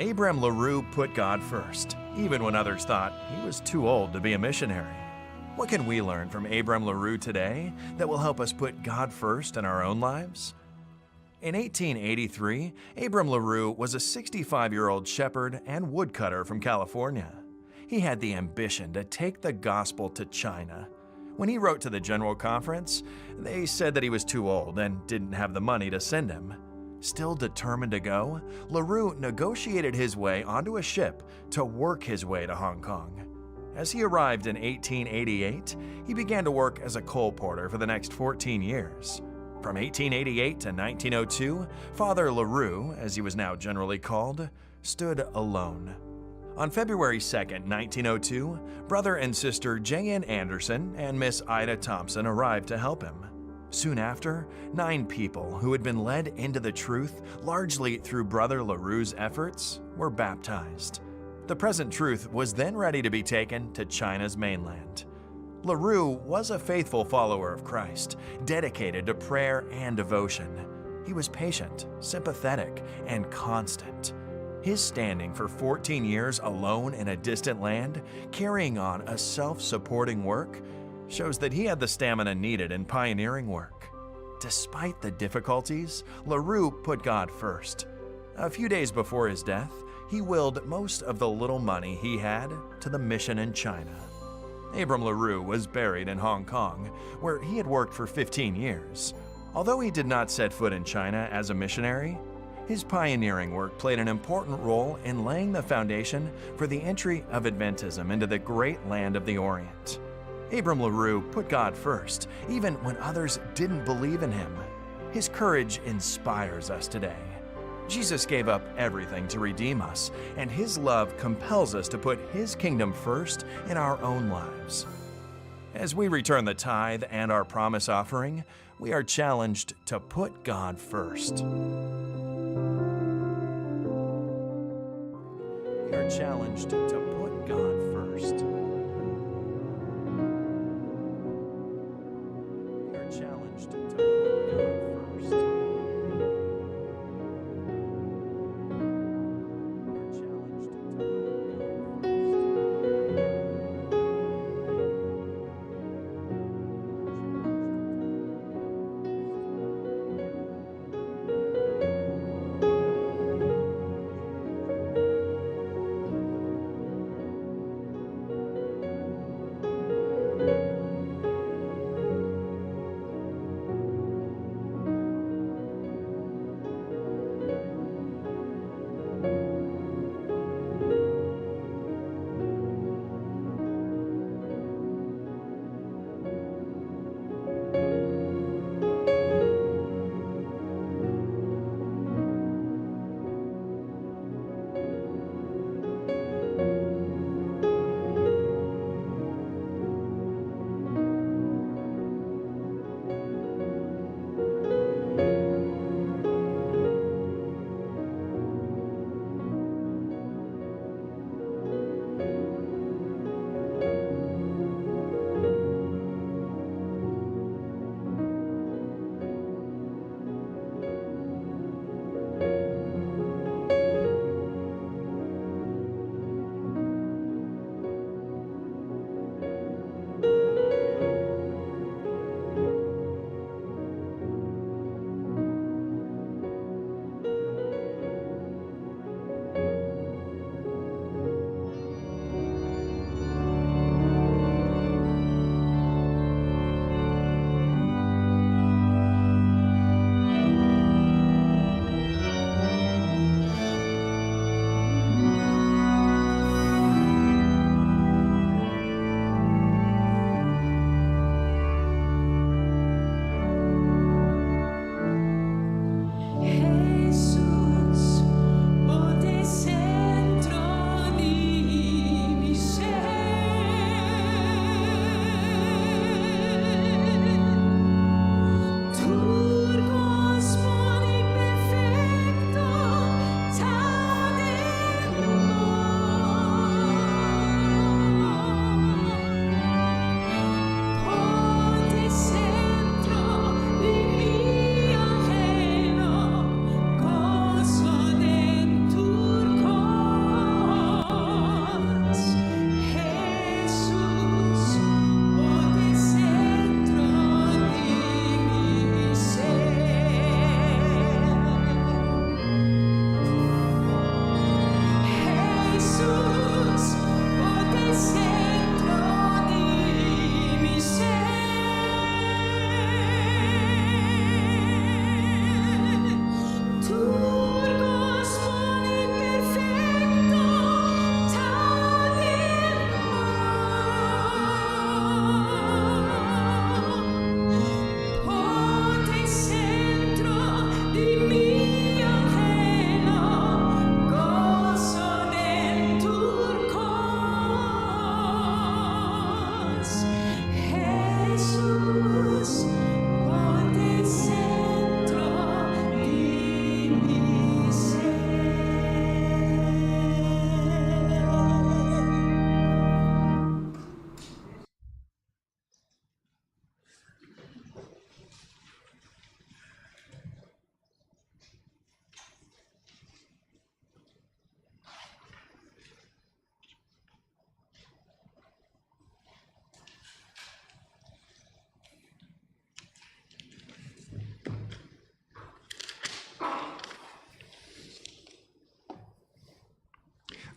Abram LaRue put God first, even when others thought he was too old to be a missionary. What can we learn from Abram LaRue today that will help us put God first in our own lives? In 1883, Abram LaRue was a 65 year old shepherd and woodcutter from California. He had the ambition to take the gospel to China. When he wrote to the General Conference, they said that he was too old and didn't have the money to send him. Still determined to go, LaRue negotiated his way onto a ship to work his way to Hong Kong. As he arrived in 1888, he began to work as a coal porter for the next 14 years. From 1888 to 1902, Father LaRue, as he was now generally called, stood alone. On February 2, 1902, brother and sister J.N. Anderson and Miss Ida Thompson arrived to help him. Soon after, nine people who had been led into the truth, largely through Brother LaRue's efforts, were baptized. The present truth was then ready to be taken to China's mainland. LaRue was a faithful follower of Christ, dedicated to prayer and devotion. He was patient, sympathetic, and constant. His standing for 14 years alone in a distant land, carrying on a self supporting work, shows that he had the stamina needed in pioneering work. Despite the difficulties, LaRue put God first. A few days before his death, he willed most of the little money he had to the mission in China. Abram LaRue was buried in Hong Kong, where he had worked for 15 years. Although he did not set foot in China as a missionary, his pioneering work played an important role in laying the foundation for the entry of Adventism into the great land of the Orient. Abram LaRue put God first, even when others didn't believe in him. His courage inspires us today. Jesus gave up everything to redeem us, and his love compels us to put his kingdom first in our own lives. As we return the tithe and our promise offering, we are challenged to put God first. We are challenged to put God first. We are challenged to put God first. We are challenged to put God first.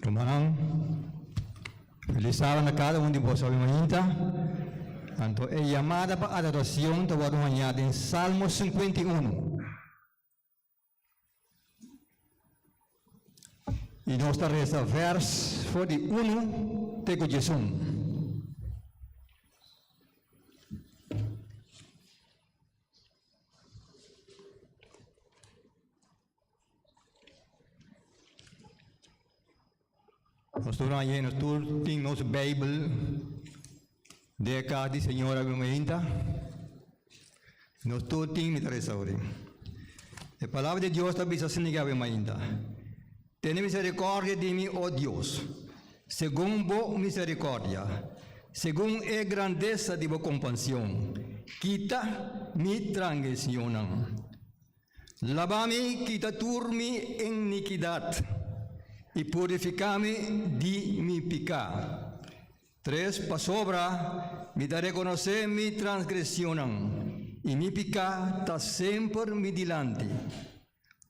Rumannan, felis saba na kada un di boso awe mainta. Anto e yamada pa adoracion ta wòrdu hañá den Salmo 51. I nos ta resa vèrs for di unu te ku diesun. Nos tur aña nos tur tin nos Bijbel den e kas di Señor awe mainta. Nos tur tin, mi ta resa ori. E palabra di Dios ta bisa asina awe mainta, Tene misericordia di mi, o Dios, segun bo misericordia, segun e grandesa di bo compasion, kita mi transgresionnan. Laba mi, kita tur mi inikidat, i purifiká mi di mi piká. Tres pasobra mi ta rekonosé mi transgresionnan, i mi piká ta semper mi dilanti.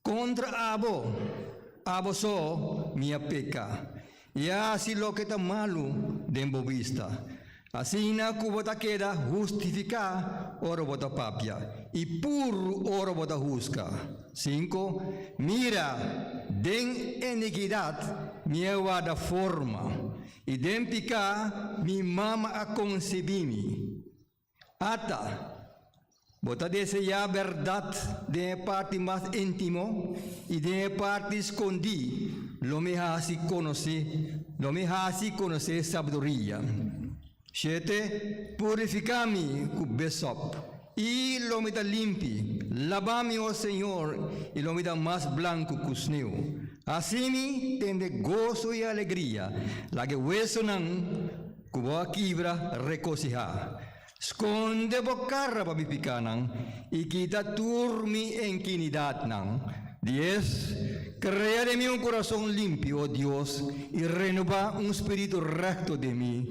Kontra abo, abo so, mi a peka, i a hasi loke ta malu den bo bista. Asina ku bo ta keda hustifiká ora bo ta papia, i puru ora bo ta husga. Sinku, Mira, den inikidat mi a warda forma, i den piká mi mama a konsebí mi. Ata, bo ta deseá bèrdat den e parti mas íntimo, i den e parti skondí lo mi hasi konosé, lo mi hasi konosé sabiduria. Shete, Purifiká mi ku besòp, i lo mi ta limpi, laba mi, o Señor, i lo mi ta mas blanku ku sneu. Hasi mi tende goso i alegria, laga e wesonan Ku bo a kibra, rekosihá. Skonde bo kara pa mi pikánan i kita tur mi enkinidatnan. Dies, Krea den mi un kurason limpi, o Dios, i renobá un spiritu rekto den mi.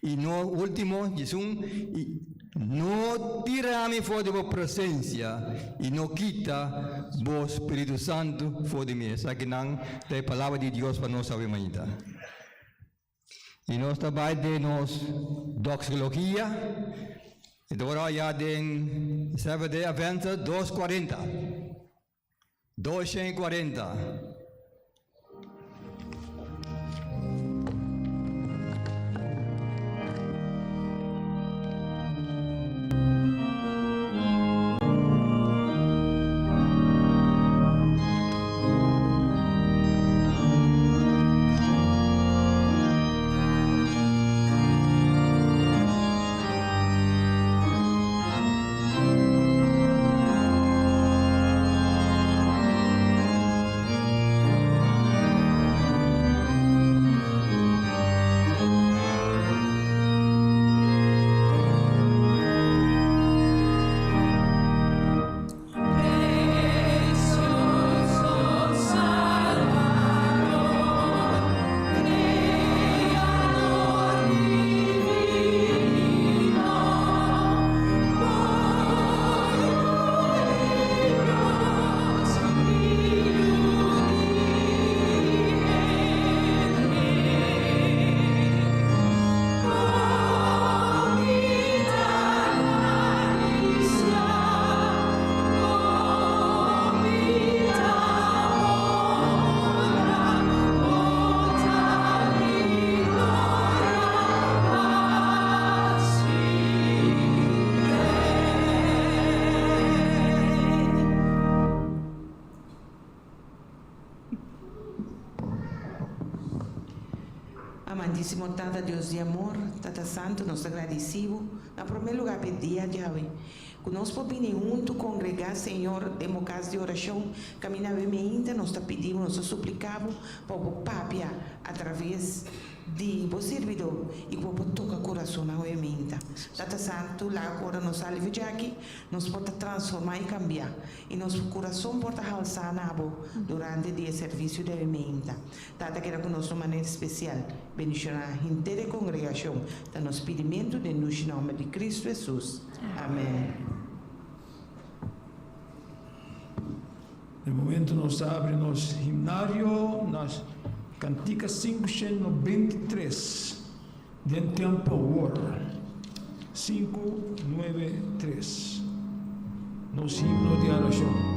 I no, último, diesun, i no tira mi for di bo presensia i no kita bo spiritu santu for di mi. Esakinan ta e palabra di Dios pa nos awe mainta. I nos ta bai den nos doxologia, i ta wòrdu hañá den Seventh Day Adventist 240, 240. Amantísimo Tata Dios di amor, Tata Santu, nos ta gradisí Bo na promé lugá p'e dia djawe. Ku nos por bini huntu kongregá, Señor, den Bo kas di orashon, kaminda awe meinta nos ta pidi Bo, nos ta supliká Bo pa Bo papia atraves di Bo sirbidó i ku Bo por toka kurasonnan awe meinta. Tata Santu, laga ku ora nos sali for djaki, nos por ta transformá i kambiá, i nos kurason por ta halsá na Bo durante di e servisio di awe meinta. Tata keda ku nos un manera spesial. Bendishoná henter e kongregashon. Ta nos pidimentu den dushi nòmber di Kristu Hesus. Amèn. Den momento nos ta abri nos himnario na. Kantika 593 Den tempu awor. 593 Nos himno di adorashon.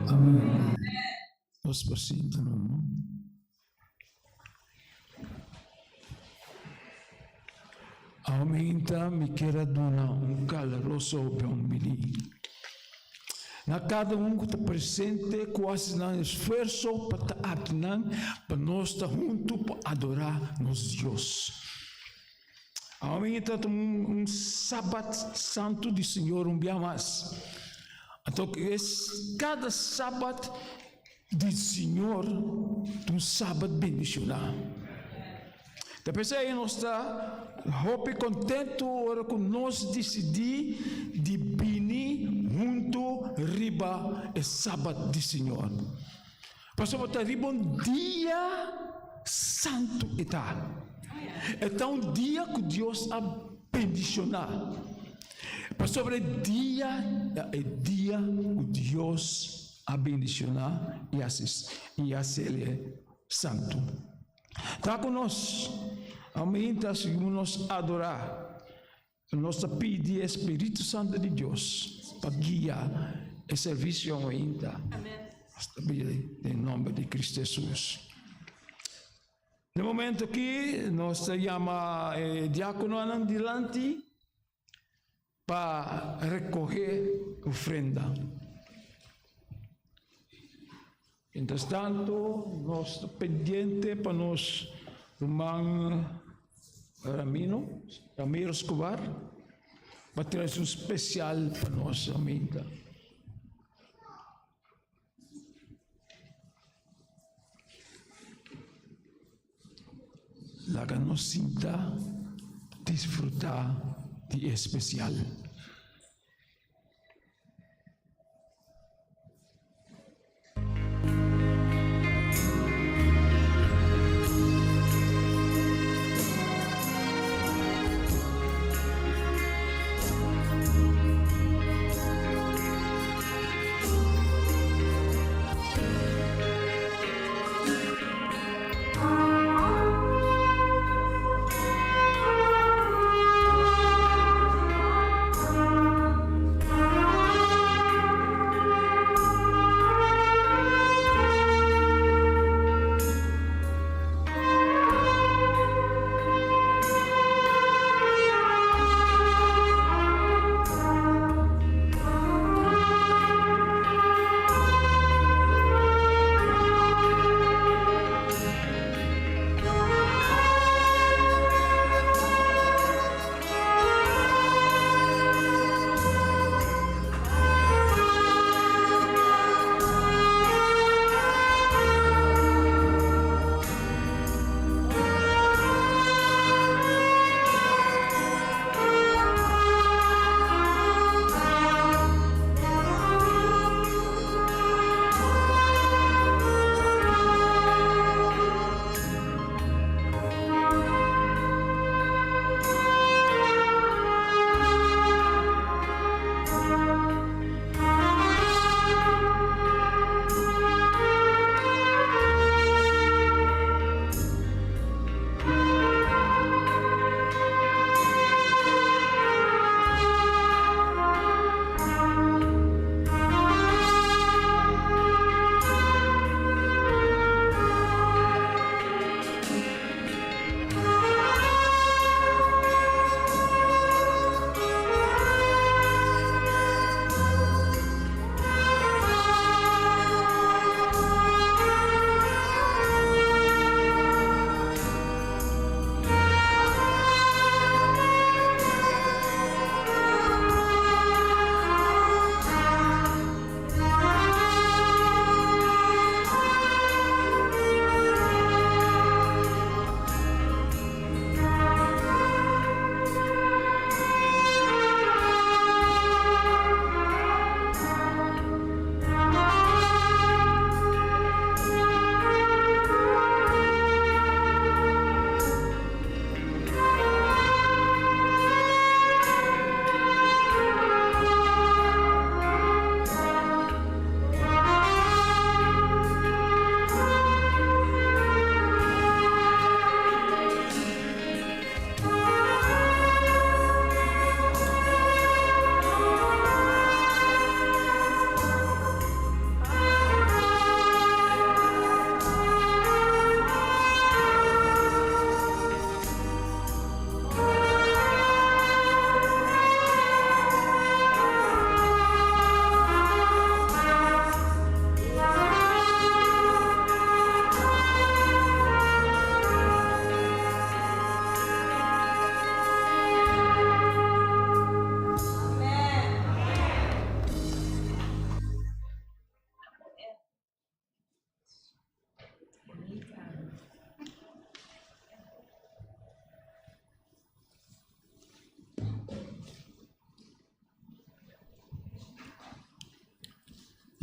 Amen. Nos por sinta no. Aumenta mi kier a duna un caloroso bonbini na cada un cu ta presente cu haci nan esfuerzo pa ta akinan pa nos ta hunto pa adora nos Dios. Aumenta ta un Sabat Santo di Señor un bia mas. Anto es cada Sabat di Señor ta un Sabat bendiciona. Ta p'esei nos ta hopi kontentu ora ku nos disidí di bini huntu riba e Sabat di Señor. Pasobra ta riba un dia santu e ta. E ta un dia ku Dios a bendishoná. Pasobra e dia ta e dia ku Dios a bendishoná i a hasié santu. Ta ku nos, aminta sigun nos adorá. Nos ta pidi e Spiritu Santu di Dios pa guia e servisio ainda. Nos ta pidi den nomber di Cristo Jesus. Den momento aki nos ta yama e diakononan dilanti pa rekohe ofrenda. Mientras tanto nos ta pendiente pa nos ruman Ramino, Ramiro Escobar, pa trece un special pa nos aminta. Laga nos sinta disfruta di e special.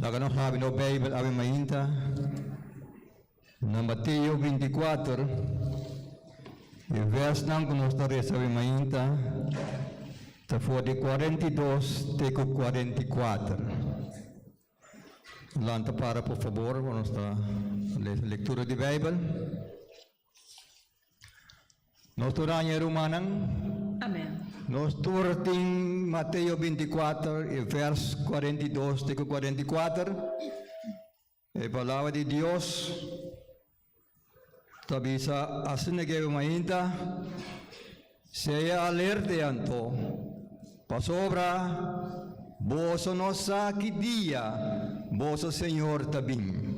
Laga nos habri nos Beibel awe mainta na Mateo 24, e vèrsnan ku nos ta resa awe mainta ta for di 42 te ku 44. Lanta para por fabor, pa nos ta lesa lektura di Beibel. Nos tur aña rumannan. Amen. Nos tur tin Mateo 24 e vers 42 te ku 44. E palabra di Dios ta bisa asina ke mainta sea alerte anto pasobra boso no sa ki dia boso Señor ta bin.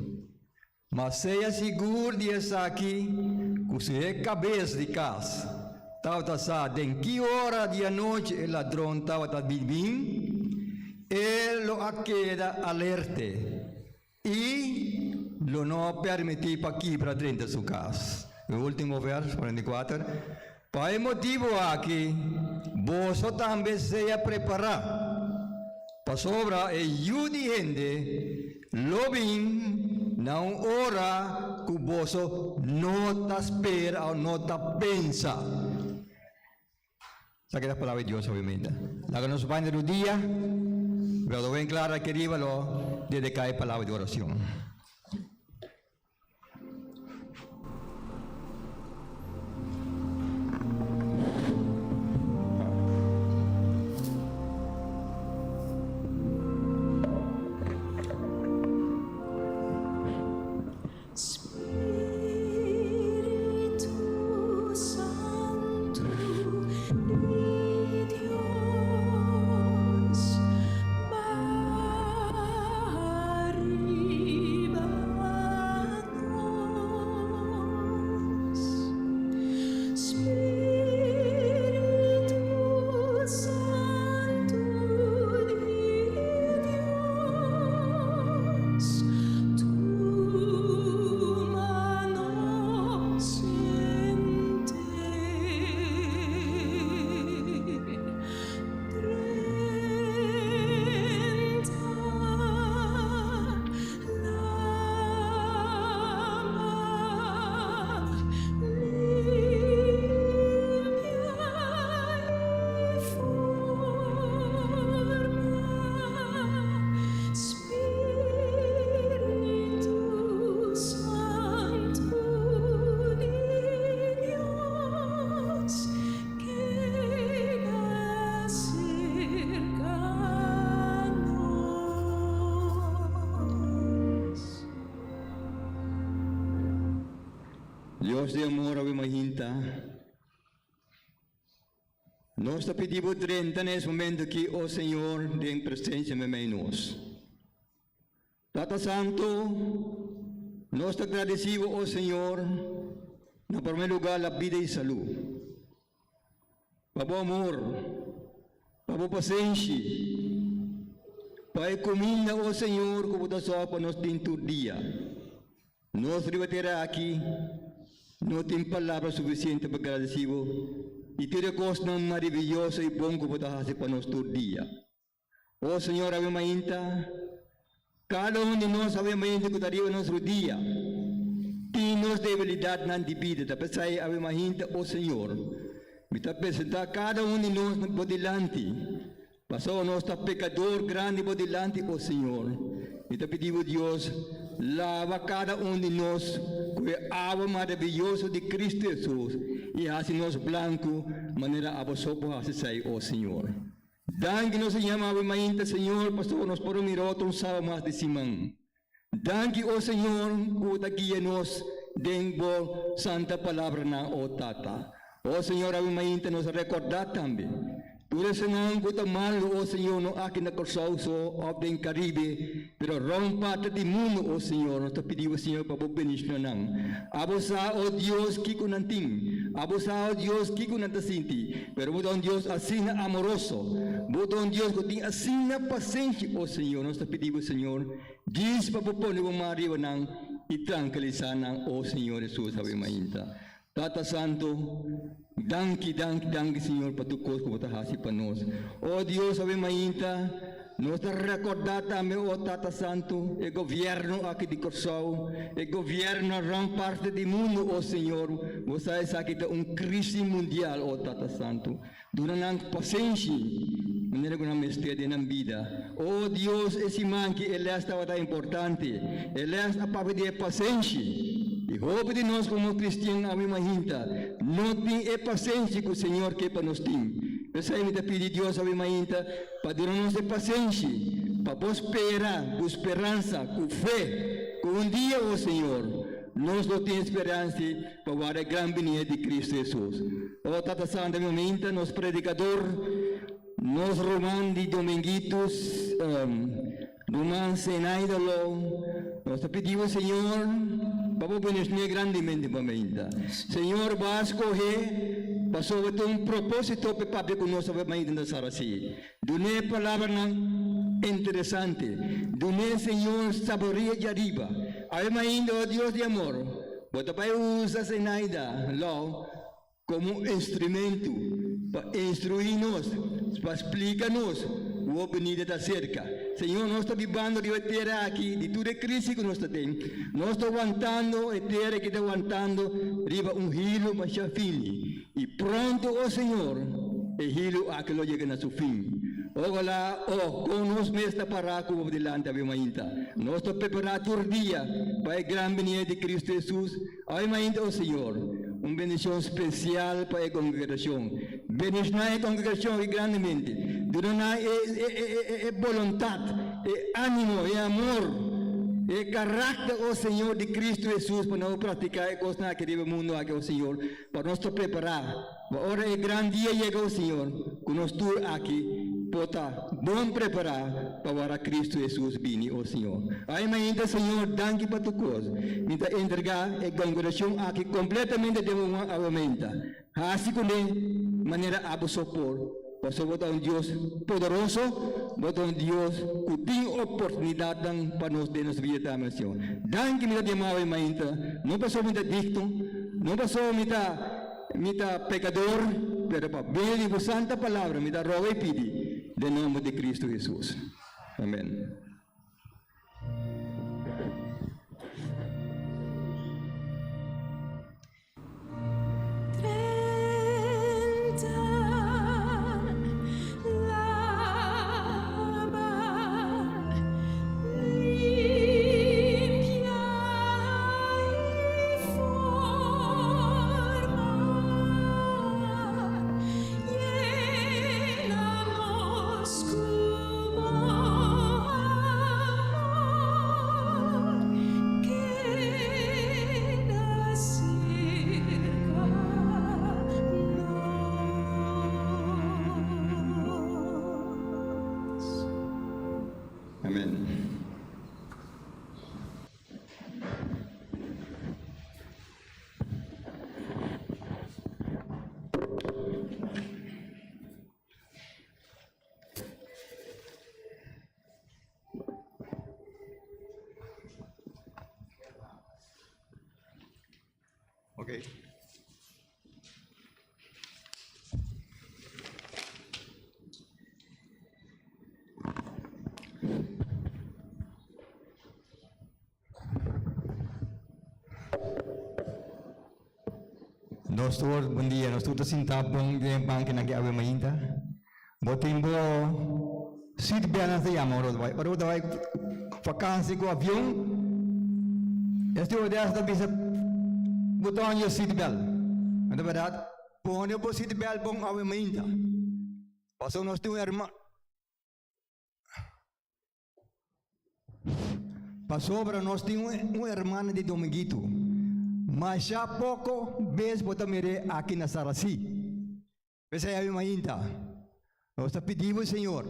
Ma sea sigur di esaki, ku si e kabes di kas tabata sa den ki ora di anochi e ladron tabata bin bin, e lo a keda alerte i lo no a permití pa kibra drenta su kas. E último vèrs, 44, Pa e motibu aki boso tambe sea prepará, pasobra e Yu di hende lo bin na un ora ku boso no ta spera òf no ta pensa. Esaki ta palabra di Dios obviamente. Laga nos bai na rudia, pero wen klara aki riba lo dediká e palabra di orashon. Spiritu Santu di Dios, baha riba nos. Spiritu Santu di Dios, tuma nos henter. Drenta lama, limpia e forma, Spiritu Santu di Dios, keda serka nos. Dios di amor awe mahinta, nos ta pidi bo drenta na es momento aki, o Señor, den presencia meimei nos. Tata Santo, nos ta gradeci bo, o Señor, na prome lugar la bida y salud. Pa bo amor, pa bo pasenshi, pa e cuminda, o Señor, cu bo ta sòg pa nos tin tur dia. Nos riba tera aki no tin palabra suficiente pa gradeci bo di tur e cosnan maravilloso y bon cu bo ta haci pa nos tur dia. O Señor, awe mainta, kada un di nos awe mainta ku ta riba nos rudia, tin nos debilidatnan di bida. Ta p'esei awe mainta, o Señor, mi ta presentá kada un di nos Bo dilanti, pasobra nos ta pekador grandi Bo dilanti, o Señor. Mi ta pidi Bo, Dios, laba kada un di nos ku e awa maraviyoso di Kristu Hesus i hasi nos blanku manera Abo so por hasi esei, o Señor. Danki nos a yama awe mainta Señor pasobra nos por a mira otro un sábado mas di siman. Danki o Señor ku bo ta guia nos den bo santa palabranan o Tata. O Señor awe mainta nos a recorda tambe tur esanan ku ta malo o Señor no aki na Kòrsou so of den Caribe pero rond parti di mundo o Señor nos ta pidi bo Señor pa bo bendiciona nan. Abo sa o Dios kiko nan tin. Abo sa o Dios kiko nan ta sinti. Pero bo ta un Dios asina amoroso, bo ta un Dios ku tin asina pasenshi, o Señor, nos ta pidi bo, Señor, djis pa bo pone bo man riba nan i trankilisá nan, o Señor Hesus, awe mainta. Tata Santu, danki, danki, danki, Señor, pa tur kos ku bo ta hasi pa nos. O Dios, awe mainta. Nos ta rekordá tambe, o Tata Santu, e gobièrnu aki di Kòrsou, e gobièrnu rònt parti di mundu, o Señor. Bo sa esaki ta un krísis mundial, o Tata Santu. Duna nan pasenshi manera ku nan mester den nan bida. O Dios, e siman ki e lès tabata importante. E lès a papia di e pasenshi. I hopi di nos komo kristian awe mainta no tin e pasenshi ku Señor ke pa nos tin. P'esei mi ta pidi Dios awe mainta pa duna nos e pasenshi pa por spera ku speransa, ku fe, ku un dia, o Señor, nos lo tin speransi pa warda e gran binia di Cristo Hesus. O Tata Santo, mi ominta nos predicador, nos ruman di Dominguitos, ruman Zenaida Lo, nos ta pidi bo, Señor, pa bo bendicione grandemente pa mainta. Señor, bo a scoge pasobra tin un proposito p'e papia cu nos awe mainta na Sarasí. Dun'é palabranan interesante. Dun'é, Señor, saboria djariba. Awe mainda, o Dios di amor, Bo ta bai usa Zenaida Lau komo un instrumento pa instruí nos, pa splika nos ku Bo benida ta serka. Señor, nos ta bibando riba e tera aki di tur e krisi ku nos ta den. Nos ta wantando, e tera aki ta wantando riba un hilo masha fini. I pronto, o Señor, e hilu aki lo yega na su fin. Ojalá, o, kon nos mes ta pará ku bo dilanti awe mainta. Nos ta prepará tur dia pa e gran binia di Cristo Hesus. Awe mainta, o Señor, un bendishon spesial pa e kongregashon. Bendishoná e kongregashon aki grandemente. Duna nan e, e, e, e boluntat, e ánimo, e amor, e karakter, o Señor, di Cristo Hesus pa nan por praktiká e kosnan aki riba e mundu aki, o Señor. Pa nos ta prepará pa ora e gran dia yega, o Señor, ku nos tur aki por ta bon prepará pa wara Kristu Hesus bini, o Señor. Ai mainta, Señor, danki pa tur kos. Mi ta entregá e kongregashon aki kompletamente den bo man awe mainta. Hasi kuné manera abo so por, pasobra bo ta un Dios poderoso, bo ta un Dios ku tin oportunidatnan pa nos den nos bida tambe, Señor. Danki mi ta yama awe mainta, no pasobra mi ta digno, No pasobra mi ta mi ta pecador, pero pa medio di bo santa palabra mi ta roga y pidi den nomber di Cristo Jesus. Amen. Amen. Okay. Nos tur, bon dia, nos tur ta sintá bon den e bankinan ki awe mainta. Bo tin bo seatbelt nan ta yama ora bo ta bai. Ora bo ta bai vakansi ku avion, e stewardess ta bisa put on your seatbelt. No ta bèrdat? Pone bo seatbelt bon awe mainta. Pasobra nos tin un herma. Pasobra nos tin un hermana di Dominguito. Masha poko bes bo ta mir'é aki na Sarasí. P'esei abi mainta, nos ta pidi bo, Señor,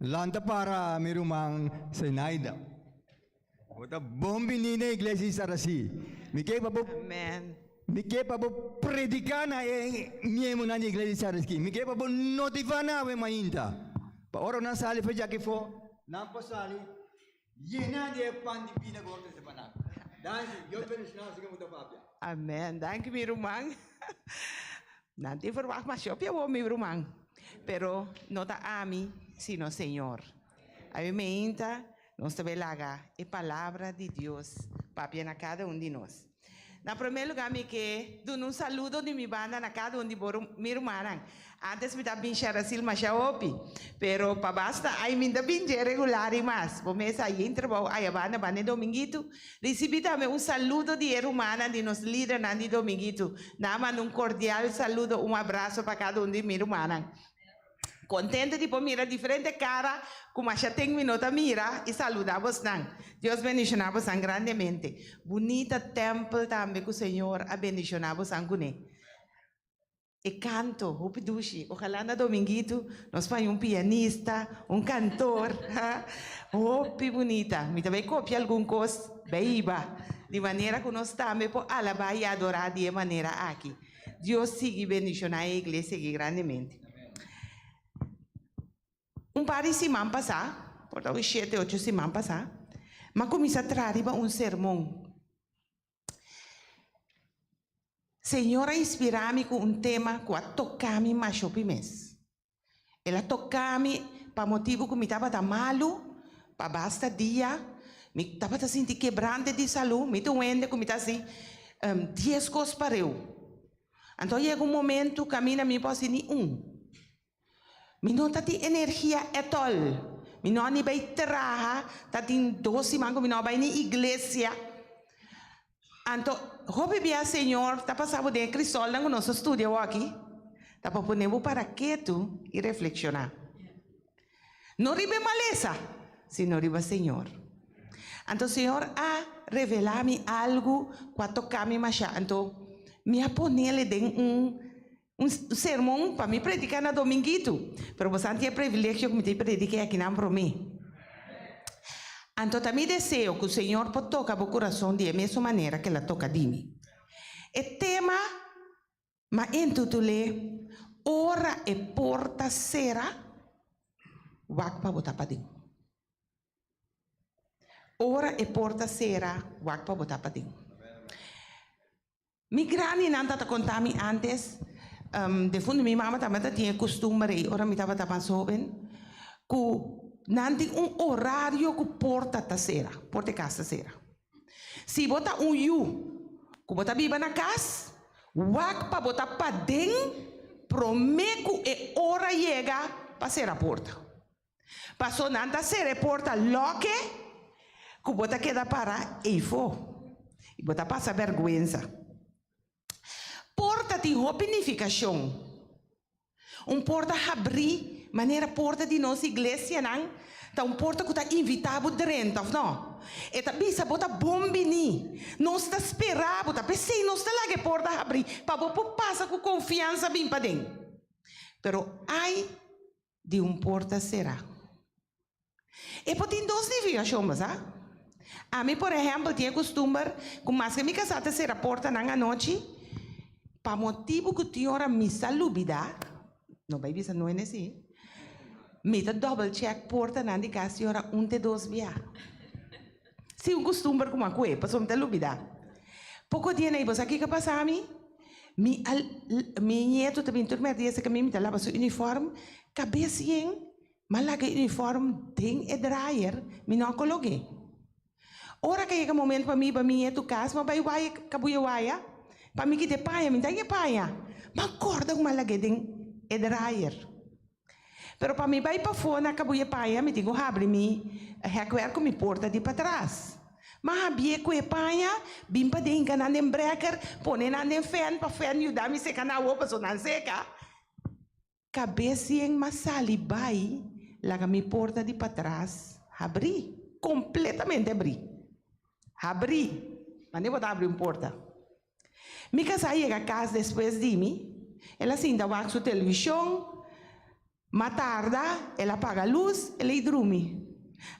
lanta para mi ruman Zenaida. Bo ta bon bini na iglesia di Sarasí. Mi ke pa bo. Amen. Mi ke pa bo prediká na e miembronan di iglesia di Sarasí. Mi ke pa bo notivá nan awe mainta. Pa ora nan sali for djaki afó, nan por sali yená di e pan di bida ku bo a trese pa nan. Danki. Dios bendishoná bo si ke bo ta papia. Amen. Danki mi ruman. Nan tin verwagt masha hopi awor mi ruman. Pero no ta ami, sino Señor. Awe meinta nos ta bay laga e palabra di Dios papia na cada un di nos. Na promé lugá mi ke duna un saludo di mi banda na kada un di bo mi rumannan. Antes mi ta bin Sharasil masha hopi, pero pa basta ai mi ta bin dje regular i mas. Bo mes a yen trabou aya banda banda e Dominguito. Risibí tambe un saludo di e rumannan di nos lidernan di Dominguito. Nan a manda un kordial saludo, un abraso pa kada un di mi rumannan. Contento di por mira diferente cara cu masha ten mi no ta mira y saluda bosnan. Dios bendiciona bosan grandemente. Bunita tempel tambe cu Señor a bendiciona bosan cune. E canto hopi dushi. Ojalá na Dominguito nos paña un pianista, un cantor. Hopi bunita. Mi ta bay copia algun cos bay hiba. Di manera cu nos tambe por alaba y adora di e manera aki. Dios sigui bendiciona e iglesia aki grandemente. Un par di siman pasá, por ta un shete, ocho siman pasá, m'a cuminsa traha riba un sermon. Señor a inspirá mi cu un tema cu a toca mi masha hopi mes. El a toca mi pa motibu cu mi tabata malu pa basta dia, mi tabata sinti kebrante di salu, mi ta un hende cu mi ta haci dies cos pareu. Anto a yega un momento caminda mi por haci ni un. Mi no ta tin energia at all, mi no a ni bay traha, ta tin dos siman cu mi no a bay ni iglesia. Anto, hopi bia Señor ta pasa bo den e krisolnan ku nos a studia awoki, ta pa pone bo para ketu i reflekshoná. No riba e malesa, sino riba Señor. Anto Señor a revelá mi algu ku a toká mi mashá. Anto, mi a ponele den un un sermon pa mi prediká na dominguitu. Pero boso tin e privilegio ku mi ta prediká akinan promé. Anto ta mi deseo ku Señor por toka bo kurason di e mesun manera ku el a toka di mi. E tema m'a intitul'é Ora e porta sera, wak pa bo ta paden. Ora e porta sera, wak pa bo ta paden. Mi grandinan ta ta konta mi antes, defuntu mi mama tabata tin e kustumber ei ora mi tabata mas hoben, ku nan tin un orario ku porta ta sera, porta e kas ta sera. Si bo ta un yu ku bo ta biba na kas, wak pa bo ta paden promé ku e ora yega pa sera porta. Paso nan ta sera e porta loke ku bo ta keda para eifó i bo ta pasa bèrgwensa. Porta tin hopi nifikashon. Un porta habrí, manera porta di nos iglesianan, ta un porta ku ta invitá bo drenta, òf no? E ta bisa bo ta bon biní. Nos ta spera bo, ta p'esei nos ta laga e porta habrí, pa bo por pasa ku konfiansa bin paden. Pero ai di un porta será. E por tin dos nifikashon, bo sa. Ami, por ehèmpel, tin e kustumber ku maske mi kasá ta sera portanan anochi, pa motibu ku tin ora mi sa lubidá, no bai bisa no hende si, mi ta dòbel chèk portanan di kas tin ora un te dos bia. Si un kustumber ku mi a kue, pasobra mi ta lubidá. Poko dia na ei, bo sa kiko a pasa mi? Mi a mi nieto ta bin tur mèrdia esaki mi, mi ta laba su uniform, kabes yen, m'a laga e uniform den e dryer, mi no a kolog'é. Ora ku a yega momento pa mi hiba mi nieto kas, m'a bai waya kabuya waya pa mi kita e paña, mi ta haña e paña, m'a kòrda ku m'a lag'é den e dryer. Pero pa mi bai pafó na kabuya paña mi tin ku habri mi hèkwerk ku mi porta di patras. M'a habié ku e paña, bin paden hinka nan den breker, pone nan den fèn pa fèn yuda mi seka nan awo pasobra nan seka. Kabes yen m'a sali bai laga mi porta di patras habrí, kompletamente habrí. Habrí! Manera bo ta habri un porta. Mi kasá yega kas despues di mi, el a sinta wak su televishon, ma tarda el a paga lus, el a i drumi.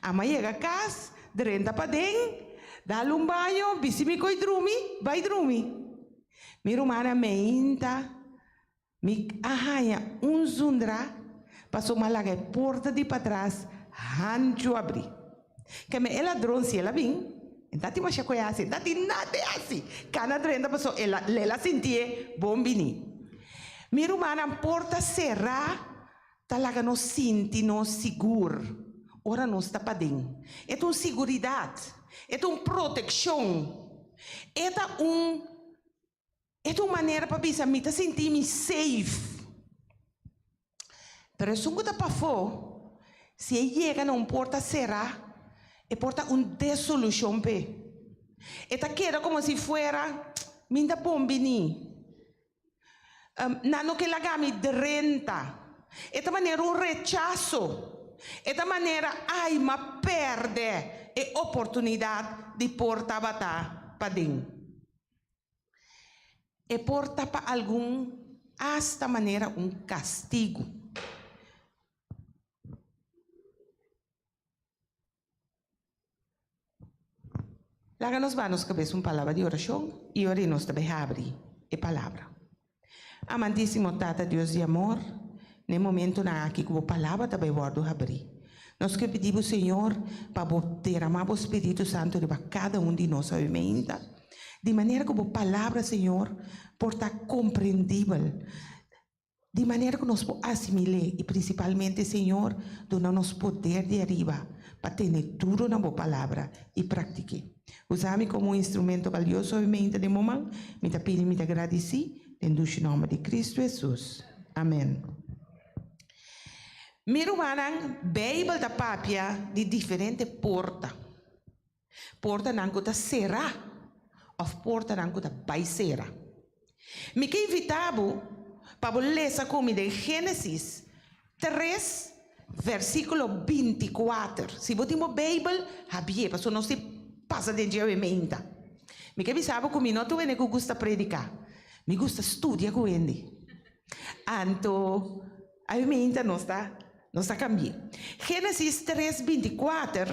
Ama yega kas, drenta paden, dal un baño, bisti mi koi drumi, bai drumi. Mi rumannan meinta Mi a haña un zundra pasobra mi a laga e porta di patras hanchu abrí. Keme e ladron si el a bin, e ta tin masha koe hasi, e ta tin nada e hasi. Kana drenta pasobra el a, el a sintié bon biní. Mi rumannan, porta será. ta laga nos sinti nos sigur ora nos ta paden. E ta un siguridat, e ta un protekshon, e ta un e ta un manera pa bisa mi ta sinti mi safe. Pero esun ku ta pafó, si e yega na un porta será, e por ta un desolushon p'e. E ta keda komo si fuera, Mi ta bon bini. Nan no ke laga mi drenta. E ta manera un rechaso. E ta manera, Ai, m'a pèrdè e oportunidat di por tabata paden. E por ta pa algun asta manera un kastigu. Laga nos ba nos kabes un palabra di orashon i ora nos ta bai habri e palabra. Amantísimo Tata Dios di amor, na e momentunan aki ku bo palabra ta bai wòrdu habrí, nos ke pidi bo Señor pa bo deramá bo Spiritu Santu riba kada un di nos awe meinta, di manera ku bo palabra Señor por ta komprendibel, Di manera ku nos por asimil'é i prinsipalmente, Señor, duna nos poder di ariba pa tene duro na bo palabra i praktik'é. Usa mi komo un instrumento balioso obviamente den bo man. Mi ta pidi i mi ta gradisí den dushi nòmber di Kristu Hesus. Amèn. Mi rumannan, Beibel ta papia di diferente porta. Portanan ku ta será òf portanan ku ta bai sera. Mi ke invitá bo pa bo lesa ku mi den Génesis tres, versíkulo binti kuater. Si bo tin bo Beibel, habié, pasobra nos tin pasa den dje awementa. Mi ke bisa bo ku mi no ta wende ku gusta prediká, mi gusta studia ku hende. Anto, awementa nos ta nos ta kambi'é. Génesis tres, binti kuater.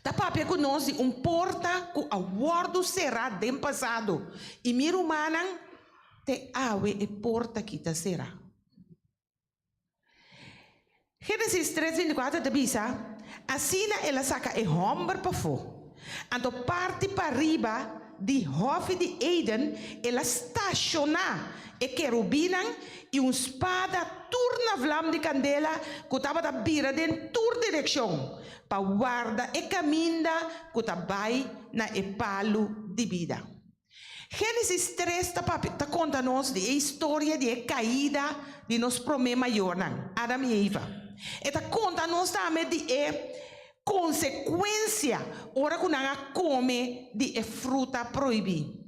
Ta papia ku nos di un porta ku a wòrdu será den pasado, i mi rumannan, te awe e porta aki ta será. Génesis tres 24 ta bisa, Asina el a saka e hòmber pafó, anto parti pariba di hòfi di Eden el a stashoná e kerubinnan i un spada tur na vlam di kandela ku tabata bira den tur direkshon pa warda e kaminda ku ta bai na e palu di bida. Génesis tres ta papia ta konta nos di e historia di e kaida di nos promé mayornan, Adam i Eva. E ta konta nos tambe di e konsekuensia ora ku nan a kome di e fruta prohibí.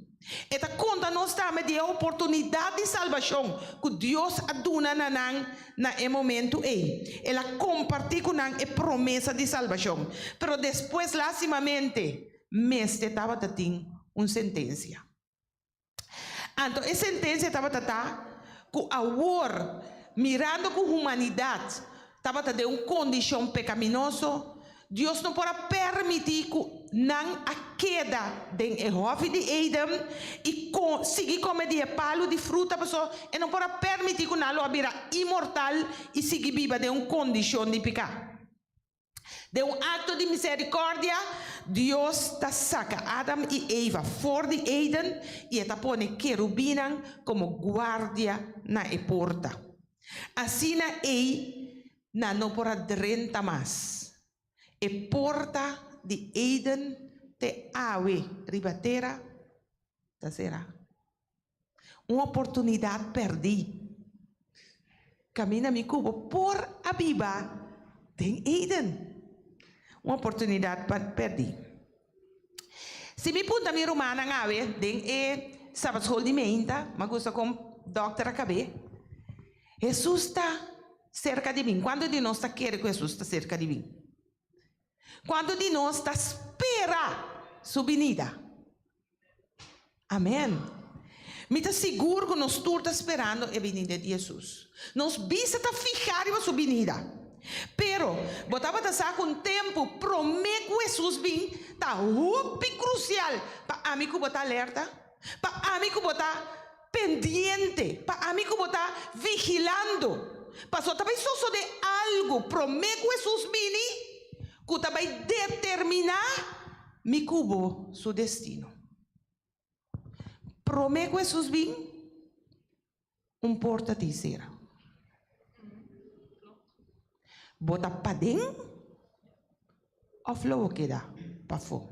E ta konta nos tambe di e oportunidat di salbashon ku Dios a duna na nan na e momentu ei. El a kompartí ku nan e promesa di salbashon. Pero despues, lástimamente, mester tabata tin un sentensia. Anto e sentensia tabata ta ku awor, mirando ku humanidat tabata den un kondishon pekaminoso, Dios no por a permití ku nan a keda den e hòfi di Eden i sigui kome di e palu di fruta, pasobra e no por a permití ku nan lo a bira inmortal i sigui biba den un kondishon di piká. Den un akto di miserikòrdia, Dios ta saka Adam i Eva for di Eden i e ta pone kerubinnan komo guardia na e porta. Asina ei nan no por a drenta mas. E porta di Eden te awe riba tera ta será. Un oportunidat pèrdí. Kaminda mi ku bo por a biba den Eden. Un oportunidat pèrdí. Si mi punta mi rumannan awe den e Sabatschool di meinta, m'a gusta kon dòkter a kab'é, Hesus ta serka di mi. Kuantu di nos ta kere ku Hesus ta serka di mi? Kuantu di nos ta spera su binida? Amèn. Mi ta sigur ku nos tur ta sperando e binida di Hesus. Nos bista ta fihá riba su binida. Pero, bo tabata sa ku un tempu promé ku Hesus bin ta hopi krusial pa ami ku bo ta alerta, pa ami ku bo ta pendiente, pa ami ku bo ta vigilando. Pasobra ta bai sosodé algu promé ku Hesus bini ku ta bai determiná mi ku bo su destino. Promé ku Hesus bin, un porta tin sera. Bo ta paden òf lo bo keda pafó?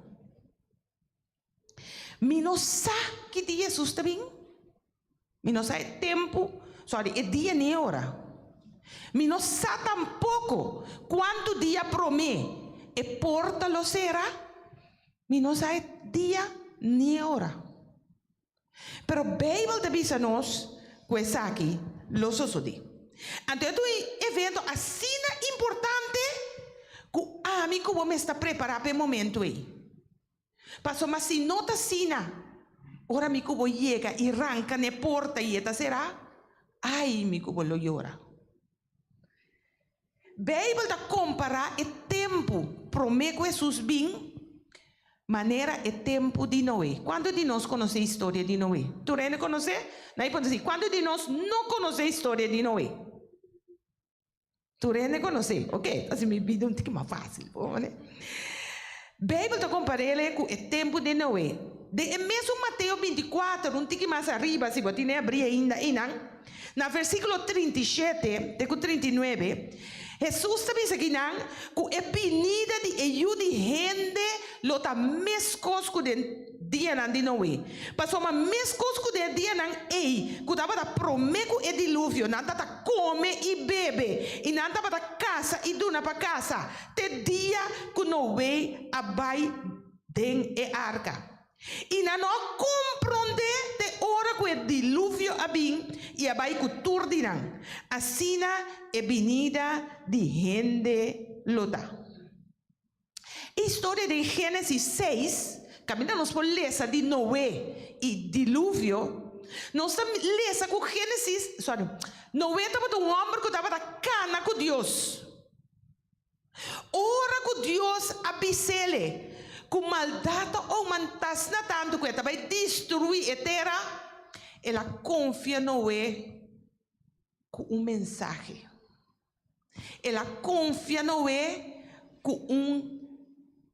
Mi no sa ki dia Hesus ta bin. Mi no sa e tempu, sorry, e dia ni e ora. Mi no sa tampoko kuantu dia promé e porta lo sera. Mi no sa e dia ni e ora. Pero Beibel ta bisa nos ku esaki lo sosodé. Anto e ta un evento asina importante ku ami ku bo mester prepará pa e momentu ei. Pasobra si no ta asina, ora mi ku bo yega i ranka na e porta i e ta será, ai mi ku bo lo yora. Beibel ta kompará e tempu promé ku Hesus bin manera e tempu di Noe. Kuantu di nos konosé historia di Noe? Tur hende konosé? Nan por disi, kuantu di nos no konosé historia di Noe? Tur hende konosé. Oke, ta hasi mi bida un tiki mas fásil. Beibel ta kompar'é ku e tempu di Noe. Den e mesun Mateo 24, un tiki mas ariba, si bo tene abrí ainda einan, Na versíkulo 37 te ku 39, Hesus ta bisa kinan ku e binida di e Yu di hende lo ta meskos ku den dianan di Noe. Pasobra meskos ku den e dianan ei ku tabata promé ku e diluvio, nan tabata kome i bebe, i nan tabata kasa i duna pa kasa, te dia ku Noe a bai den e arka. I nan no a komprondé te ora ku e diluvio a bin i a bai ku tur di nan. Asina e binida di hende lo ta. E historia den Génesis seis, kaminda nos por lesa di Noé i diluvio, nos ta lesa ku Génesis, sorry, Noé tabata un hòmber ku tabata kana ku Dios. Ora ku Dios a bis'ele ku maldat ta oumantá asina tantu ku e ta bai destruí e tera, el a konfia Noé ku un mensahe. El a konfia Noé ku un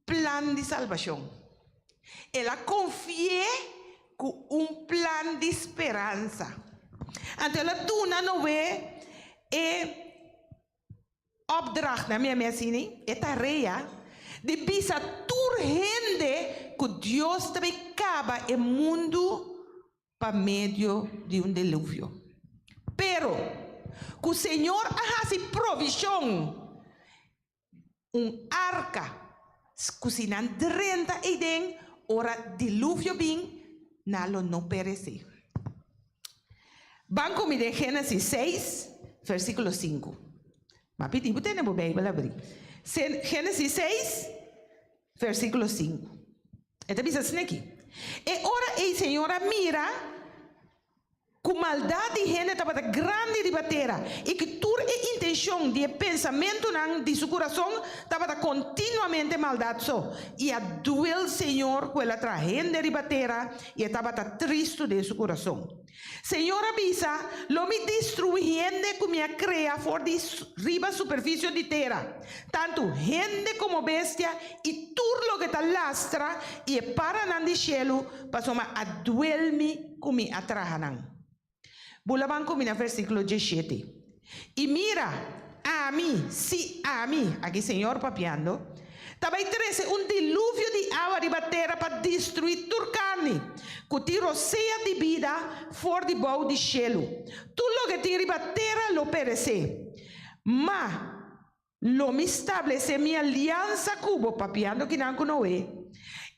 plan di salbashon. El a konfi'é ku un plan di speransa. Anto el a duna Noé e Opdracht na mi a mi asina, e tarea di bisa tur hende ku Dios ta bai kaba e mundu pa medio di un deluvio. Pero, ku Señor a hasi provishon, un arka ku si nan drenta eiden ora diluvio bin, nan lo no peresé. Ban ku mi den Génesis seis, versíkulo sinku. M'a pidi bo tene bo Beibel abrí. Génesis seis, versíkulo sinku. E ta bisa asina aki, E ora ei Señor a mira ku maldat di hende tabata grandi riba tera i ku tur e intenshon di e pensamentunan di su kurason tabata kontinuamente maldat so. I a duel Señor ku el a traha hende riba tera i e tabata tristu den su kurason. Señor a bisa, Lo mi destruí hende ku mi a krea for di riba superfisio di tera, tantu hende komo bestia i tur loke ta lastra i e paranan di shelu, pasobra a duel mi ku mi a traha nan. Bula ban ku mi na versíkulo 17. I mira, ami, sí, ami, aki Señor papiando, ta bai trese un diluvio di awa riba tera pa destruí tur karni ku tin rosea di bida for di bou di shelu. Tur loke tin riba tera lo peresé. Ma Lo mi stablesé mi aliansa ku bo, papiando kinan ku Noe,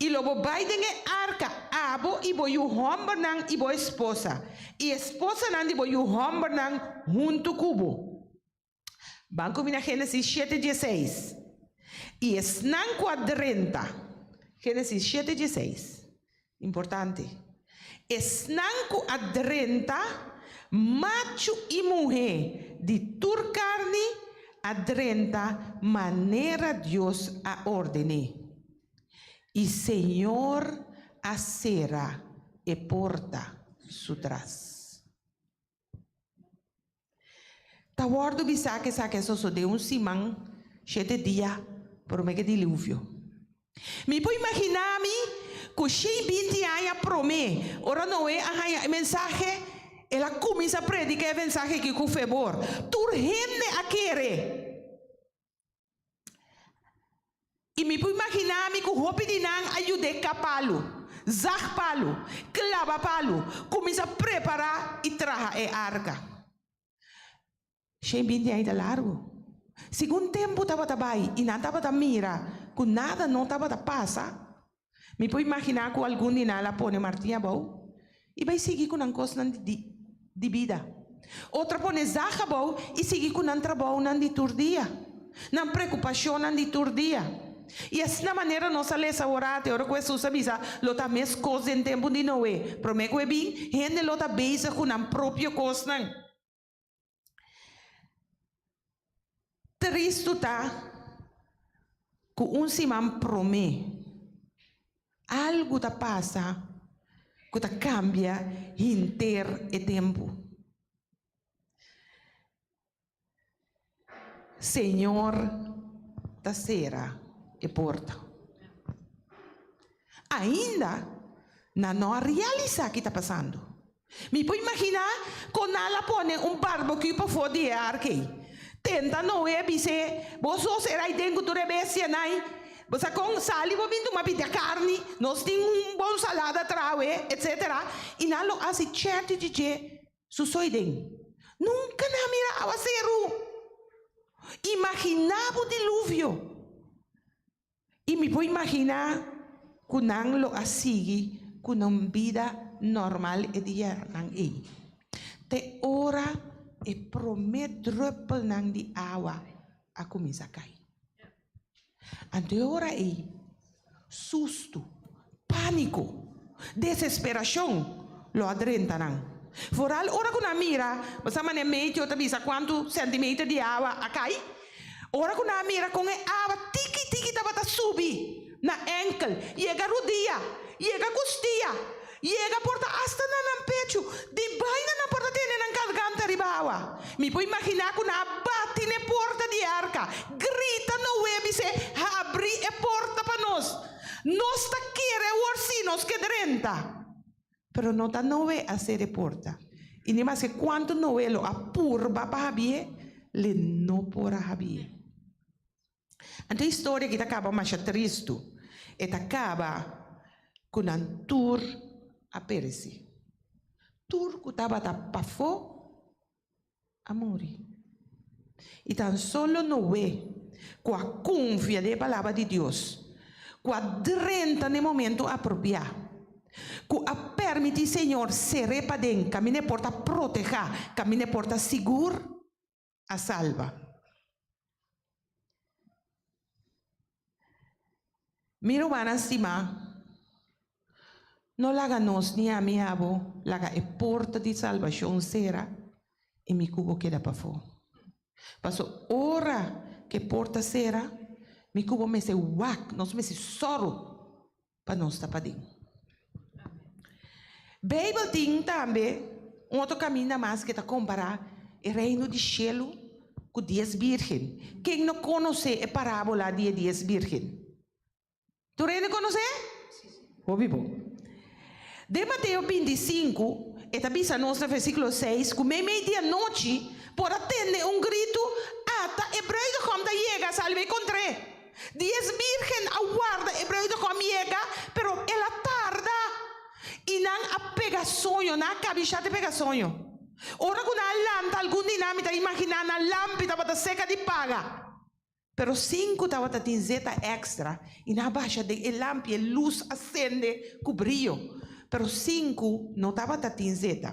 i lo bo bai den e arka, abo i bo yu hòmbernan i bo esposa, i esposanan di bo yu hòmbernan huntu ku bo. Ban ku mi na Génesis shete dieseis. I esnan ku a drenta, Génesis shete dieseis, Importante. Esnan ku a drenta, machu i muhé di tur karni, a drenta manera Dios a ordené. I Señor a sera e porta su tras. Ta wòrdu bisá ku esaki a sosodé un siman, shete dia, promé ku e diluvio. Mi por imaginá mi ku shen binti aña promé, ora Noé a haña e mensahe, el a kuminsá prediká e mensahe aki ku fervor. Tur hende a kere. ku hopi di nan a yud'é kap palu, zag palu, klaba palu, kuminsá prepará i traha e arka. Shen binti aña ta largu. Segun tempu tabata bai i nan tabata mira ku nada no tabata pasa, mi por imaginá ku algun di nan a pone martin abou i bai sigui ku nan kosnan di bida. Otro a pone zag abou i sigui ku nan trabounan di tur dia, nan preokupashonnan di tur dia. I asina manera nos a lesa ora ate ora ku Hesus a bisa lo ta meskos den tempu di Noe, promé ku e bin, hende lo ta bezig ku nan propio kosnan. Tristu ta ku un siman promé algu ta pasa ku ta kambia henter e tempu. Señor ta sera e porta. Ainda nan no a realisá ki ta pasando. Mi por imaginá kon nan a pone un barbecue pafó di e ark ei. Tenta Noé bis'é, Bo so sera ei den ku tur e bestianan ei. Bo sa kon? Sali bo bin tuma pita karni, nos tin un bon salada trawe, etsetera. I nan lo hasi chèrchi di dje su so ei den. Nunka nan a mira awaseru. Imaginá bo diluvio! I mi por imaginá ku nan lo a sigui ku nan bida normal e dianan ei, te ora e promé drùpelnan di awa a kuminsá kai. Anto e ora ei, sustu, pániko, desesperashon lo a drenta nan. Foral ora ku nan mira, bo sa manera meteo ta bisa kuantu sèntimeter di awa a kai? Ora ku nan a mira kon e awa tiki tiki tabata subi na enkel, yega rudia, yega kustia, yega por ta asta na nan pechu, di baina nan por ta tene nan garganta riba awa. Mi por imaginá ku nan a bati na e porta di e arka, grita Noé bis'é, Habri e porta pa nos! Nos ta kere awor sí nos ke drenta! Pero no ta Noe a sera e porta, i ni maske kuantu Noe lo a purba pa habié, le no por a habié. Anto e historia aki ta kaba masha tristu. E ta kaba ku nan tur a peresé. Tur ku tabata pafó a muri. I tan solo Noe, ku a konfia den e Palabra di Dios, ku a drenta na e momento apropiá, ku a permití Señor ser'é paden kaminda e por ta protehá, kaminda e por ta sigur, a salba. Mi rumannan stimá, no laga nos ni ami abo laga e porta di salbashon sera i mi ku bo keda pafó. Paso ora ku e porta sera, mi ku bo mester wak, nos mester sòru pa nos ta paden. Beibel tin tambe un otro kaminda mas ke ta kompará e Reino di shelu ku dies bírgen. Ken no konosé e parábola di e dies bírgen? Tur hende konosé? Hopi bon. Den Mateo 25, e ta bisa nos na versíkulo 6 ku meimei di anochi por a tende un gritu, Ata e bruidegom ta yega, sali bai kontr'é. Dies bírgen a warda e bruidegom yega, pero el a tarda, i nan a pega soño, nan a kabishá te pega soño. Ora ku nan a lanta, algun di nan, mi ta imaginá, nan lampi tabata seka di paga. Pero sinku tabata tin zeta èkstra, i nan a basha den e lampi, e lus a sende ku brio. Pero sinku no tabata tin zeta.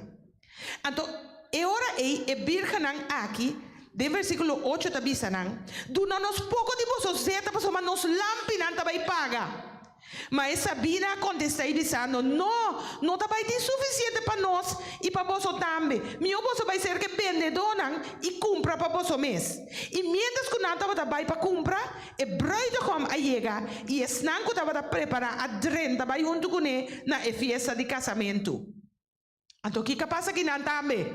Anto, e ora ei e bírgennan aki, den versíkulo ocho ta bisa nan, Duna nos poko di boso zeta, pasobra nos lampinan ta bai paga. Ma e sabina a kontestá i bisando, No, no ta bai tin sufisiente pa nos i pa boso tambe. Mihó boso bai serka e bendedónan i kumpra pa boso mes. I miéntras ku nan tabata bai pa kumpra, e brùidegòm a yega, i esnan ku tabata prepará a drenta bai huntu kuné na e fiesta di kasamentu. Anto kiko a pasa ki nan tambe?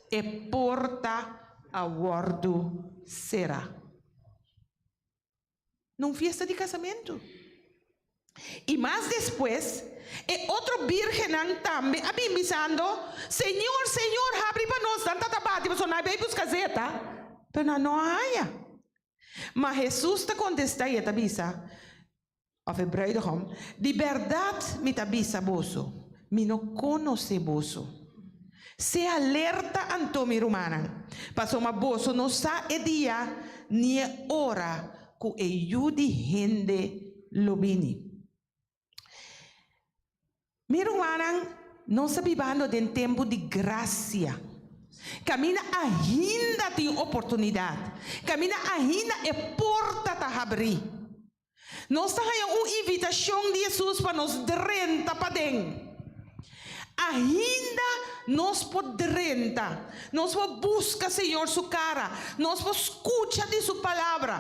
E porta a wòrdu será. Na un fiesta di kasamentu. I mas despues, e otro bírgennan tambe a bin bisando, Señor, Señor, habri pa nos! Nan tata bati pasobra nan a bai buska zeta, pero nan no a haña. Ma Hesus ta kontestá i e ta bisa. Òf e brùidehòm, Di bèrdat mi ta bisa boso, mi no konosé boso. Sea alerta anto, mi rumannan, pasobra boso no sa e dia ni e ora ku e Yu di hende lo bini. Mi rumannan, nos ta bibando den tempu di grasia. Kaminda ainda tin oportunidat. Kaminda ainda e porta ta habrí. Nos ta haña un invitashon di Hesus pa nos drenta paden. Ainda nos por drenta. Nos por buska Señor su kara. Nos por skucha di su palabra.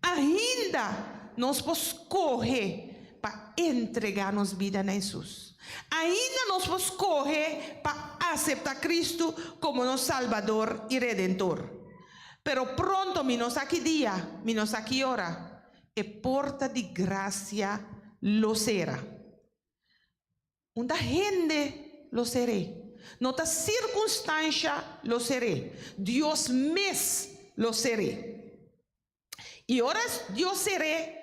Ainda nos por skohe pa entregá nos bida na Hesus. Ainda nos por skohe pa aseptá Kristu komo nos Salbador i Redentor. Pero pronto, mi no sa ki dia, mi no sa ki ora, e porta di grasia lo sera. Unda hende lo ser'é. No ta sirkunstansha lo ser'é, Dios mes lo ser'é. I ora Dios ser'é,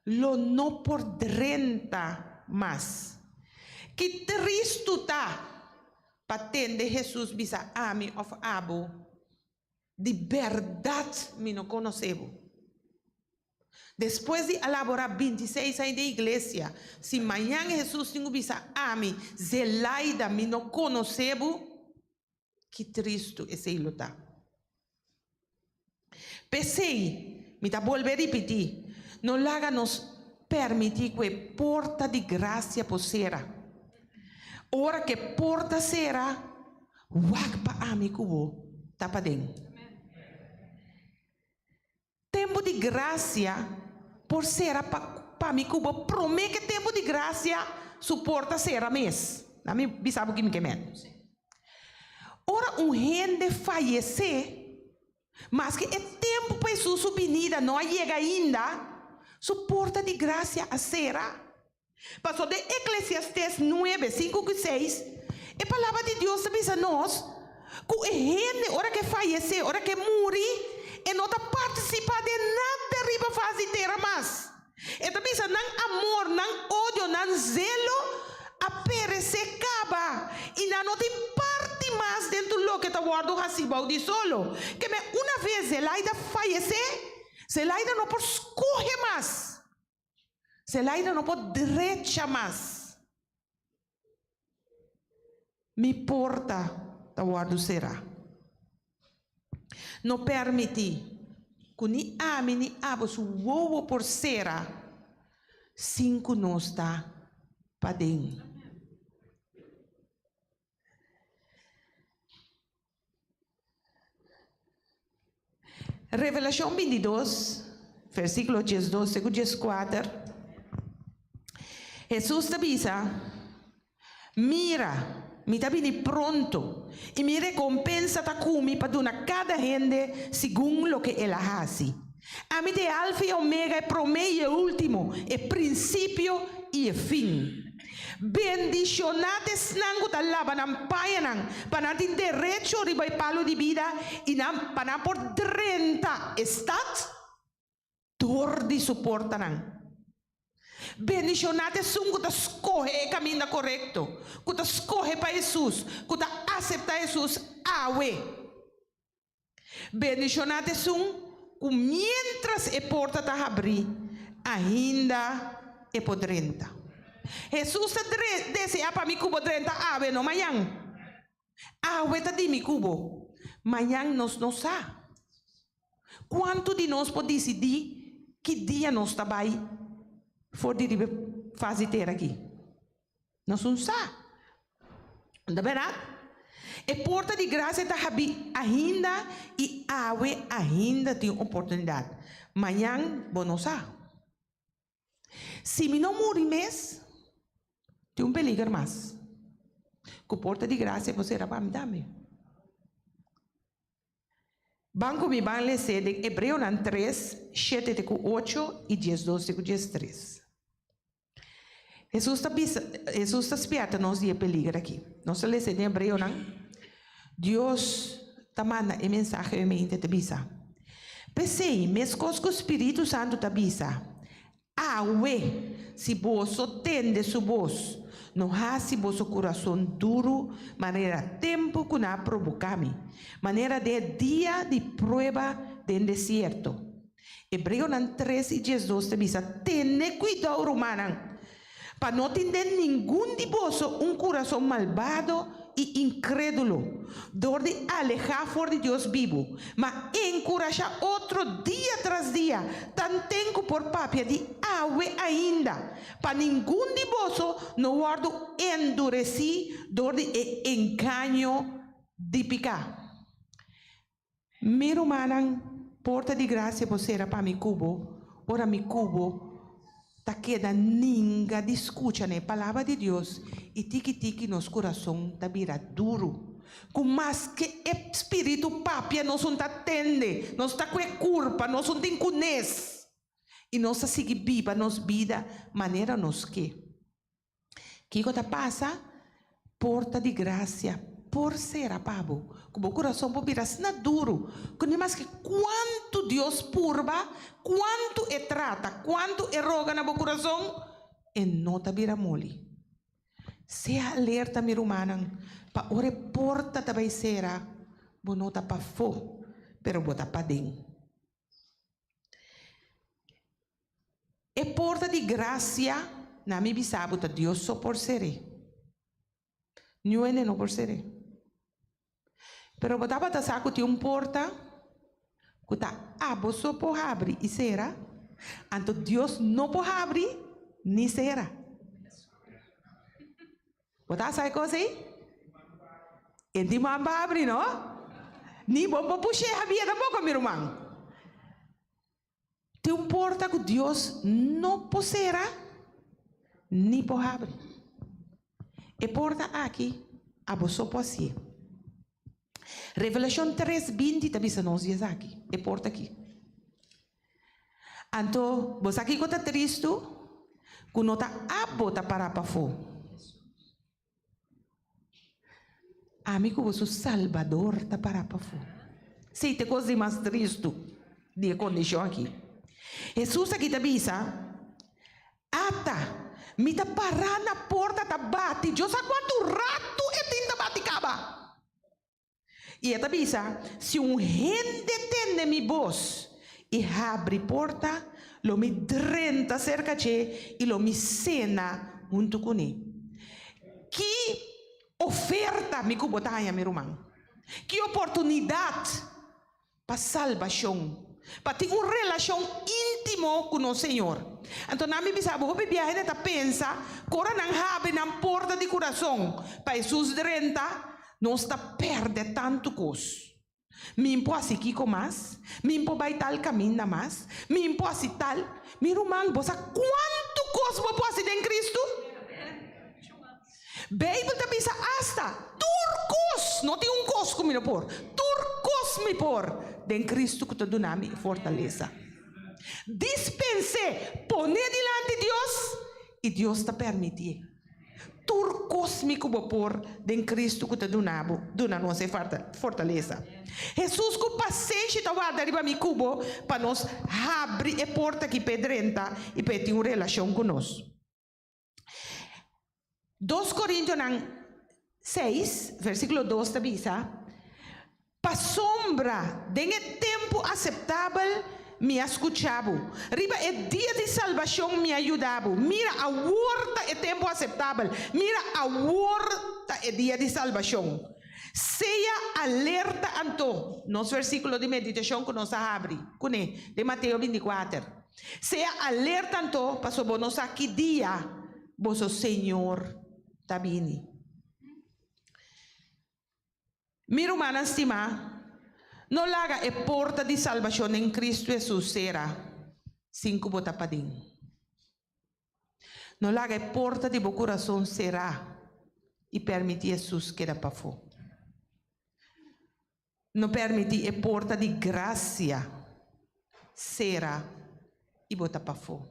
lo no por drenta mas. Ki tristu ta pa tende Hesus bisa ami òf abo, Di bèrdat mi no konosé bo. Despues di a laborá bintiseis aña den iglesia, si mañan Hesus tin ku bisa ami, Zelaida, mi no konosé bo, ki tristu esei lo ta. P'esei, mi ta bolbe ripití, no laga nos pèrmití ku e porta di grasia por sera. Ora ku e porta sera, Wak pa ami ku bo ta paden. Tempu di grasia por sera pa pa mi ku bo promé ke tempu di grasia su porta sera mes. Na mi bisa bo ki mi ke men. Ora un hende fayesé, maske e tempu pa Hesus su binida no a yega ainda, su porta di grasia a sera. Pasobra den Eklesiastés nuebe, sinku ku seis, e Palabra di Dios ta bisa nos ku e hende ora ku e fayesé, ora ku e muri, e no ta partisipá den nada riba fas di tera mas. E ta bisa nan amor, nan odio, nan zelo a peresé kaba i nan no tin parti mas den tur loke ta wòrdu hasí bou di solo. Keme una ves Zelaida fayesé, Zelaida no por skohe mas. Zelaida no por drecha mas. Mi porta ta wòrdu será. No pèrmití ku ni ami ni abo su wowo por sera sin ku nos ta paden. Revelashon bintidos, versíkulo diesdos te ku dieskuater, Hesus ta bisa, Mira, mi ta bini pronto, i mi rekompensa ta ku mi pa duna kada hende segun loke el a hasi. Ami ta e Alfa i Omega, e promé i e último, e prinsipio i e fin. Bendishoná ta esnan ku ta laba nan pañanan, pa nan tin derecho riba e palu di bida i nan pa nan por drenta e stat dor di su portanan. Bendishoná ta esun ku ta skohe e kaminda korekto, ku ta skohe pa Hesus, ku ta aseptá Hesus awe. Bendishoná ta esun ku miéntras e porta ta habrí, ainda e por drenta. Hesus ta deseá pa mi ku bo drenta awe, no mañan. Awe ta di mi ku bo, mañan nos no sa. Kuantu di nos por disidí ki dia nos ta bai for di riba e fas di tera akí? Nos un sa. Ta bèrdat? E porta di grasia ta habí ainda i awe ainda tin oportunidat. Mañan bo no sa. Si mi no muri mes, tin un peliger mas. Ku porta di grasia por sera pa mi tambe. Ban ku mi ban les'é den Hebreonan tres, shete te ku ocho i diesdos te ku diestres. Hesus ta bisa, Hesus ta spièrta nos di e peliger aki. Nos ta lesa den Hebreonan, Dios ta manda e mensahe oimente ta bisa. P'esei, meskos ku Spiritu Santu ta bisa, Awe, si boso tende su bos, no hasi boso kurason duru manera tempu ku nan a proboká mi, manera den e dia di prueba den desierto. Hebreonan tres i diesdos ta bisa, Tene kuidou, rumannan, pa no tin den ningun di boso un kurason malbado i inkrédulo, dor di alehá for di Dios bibu, ma enkurashá otro dia tras dia, tanten ku por papia di awe ainda, pa ningun di boso no wòrdu enduresí dor di e engaño di piká. Mi rumannan, porta di grasia por sera pa mi ku bo, ora mi ku bo ta keda ninga di skucha na e Palabra di Dios i tiki tiki nos kurason ta bira duru. Ku maske e Spiritu papia nos un ta tende, nos ta ku e kurpa, nos un tin kunes i nos ta sigui biba nos bida manera nos ke. Kiko ta pasa? Porta di grasia por sera pa bo, ku bo kurason por bira asina duru ku ni maske kuantu Dios purba, kuantu E trata, kuantu E roga na bo kurason, e no ta bira moli. Sea alerta, mi rumannan, pa ora e porta ta bai sera, bo no ta pafó, pero bo ta paden. E porta di gracia na mi bisa bo ta Dios so por cer'é. Niun hende no por cer'é. Pero bo tabata sa cu tin un porta cu ta abo so por habri y cera, anto Dios no por habri ni cera. Bo ta sa e kos ei? E di man pa habri no. Ni bo por push'é habia tampoko mi ruman. Tin un porta ku Dios no por sera ni por habri. E porta aki abo so por hasié. Revelashon tres binti ta bisa nos di esaki, e porta aki. Anto, bo sa kiko ta tristu? Ku no ta abo ta pará pafó. Ami ku bo su Salbador ta pará pafó. Sí, ta e kos di mas tristu di e kondishon aki. Hesus aki ta bisa, Ata, mi ta pará na porta ta bati. Dios sa kuantu ratu e tin ta bati kaba. I e ta bisa, Si un hende tende mi bos i habri porta, lo mi drenta serka dje i lo mi sena huntu kuné. Ki oferta mi ku bo ta haña, mi ruman! Ki oportunidat pa salbashon, pa tin un relashon íntimo ku nos Señor. Anto nan mi bisa bo, hopi biaha hende ta pensa ku ora nan habri nan porta di kurason pa Hesus drenta, nos ta pèrdè tantu kos. Mi por hasi kiko mas, mi por bai tal kaminda mas, mi por hasi tal. Mi ruman, bo sa kuantu kos bo por hasi den Kristu? Beibel ta bisa asta, Tur kos, no tin un kos ku mi no por, tur kos mi por den Kristu ku ta duna mi e fortalesa. Dispens'é, pon'é dilanti Dios, i Dios ta permitié. Tur kos mi ku bo por den Kristu ku ta duna bo, duna nos e fortalesa. Hesus ku pasenshi ta warda riba mi ku bo pa nos habri e porta aki p'e drenta i p'e tin un relashon ku nos. Dos Korintionan seis, versíkulo dos ta bisa, Pasobra den e tempu aseptabel mi a skucha bo, riba e dia di salbashon mi a yuda bo. Mira, awor ta e tempu aseptabel, mira, awor ta e dia di salbashon. Sea alerta anto, nos versíkulo di meditashon ku nos a habri kuné den Mateo bintikuater. Sea alerta anto, pasobra bo no sa ki dia boso Señor ta bini. Mi rumannan stimá, no laga e porta di salbashon den Kristu Hesus sera sin ku bo ta paden. No laga e porta di bo kurason será i permití Hesus keda pafó. No permití e porta di grasia sera i bo ta pafó.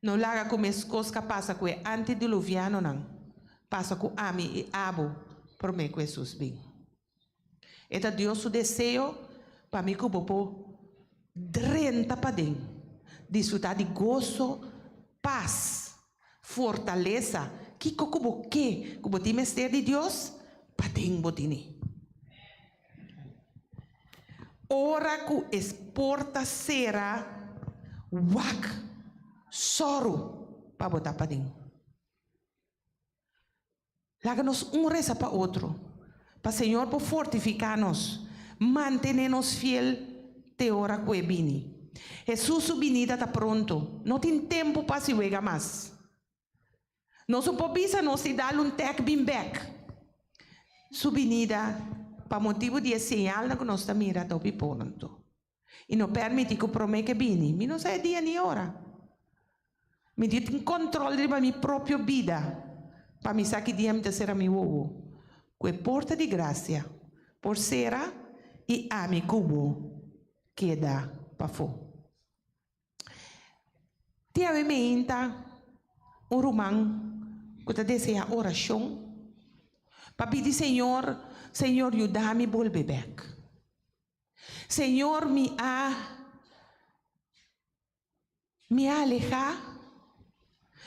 No laga ku meskos ka pasa ku e antidiluvianonan pasa ku ami i abo promé ku Hesus bin. E ta Dios su deseo. Pa mi ku bo por drenta paden, disfrutá di goso, pas, fortalesa, kiko ku bo ke ku bo tin mester di Dios, paden bo tine. Ora ku e porta sera, wak, sòru pa bo ta paden. Laga nos un resa pa otro, pa Señor por fortifiká nos, mantené nos fiel te ora ku e bini. Hesus su binida ta pronto, no tin tempu pa hasi wega mas. Nos no por bisa nos di dal un tèk bin bèk. Su binida, pa motibu di e señalnan ku nos ta mira, ta hopi pronto. I no permití ku promé ke bini. Mi no sa e dia ni ora. Mi tin kontrol riba mi propio bida pa mi sa ki dia mi ta sera mi wowo. Ku e porta di grasia por sera i ami ku bo keda pafó. Tin awe meinta un ruman ku ta deseá orashon pa pidi Señor, Señor yuda mi bolbe bèk. Señor mi a mi a alehá,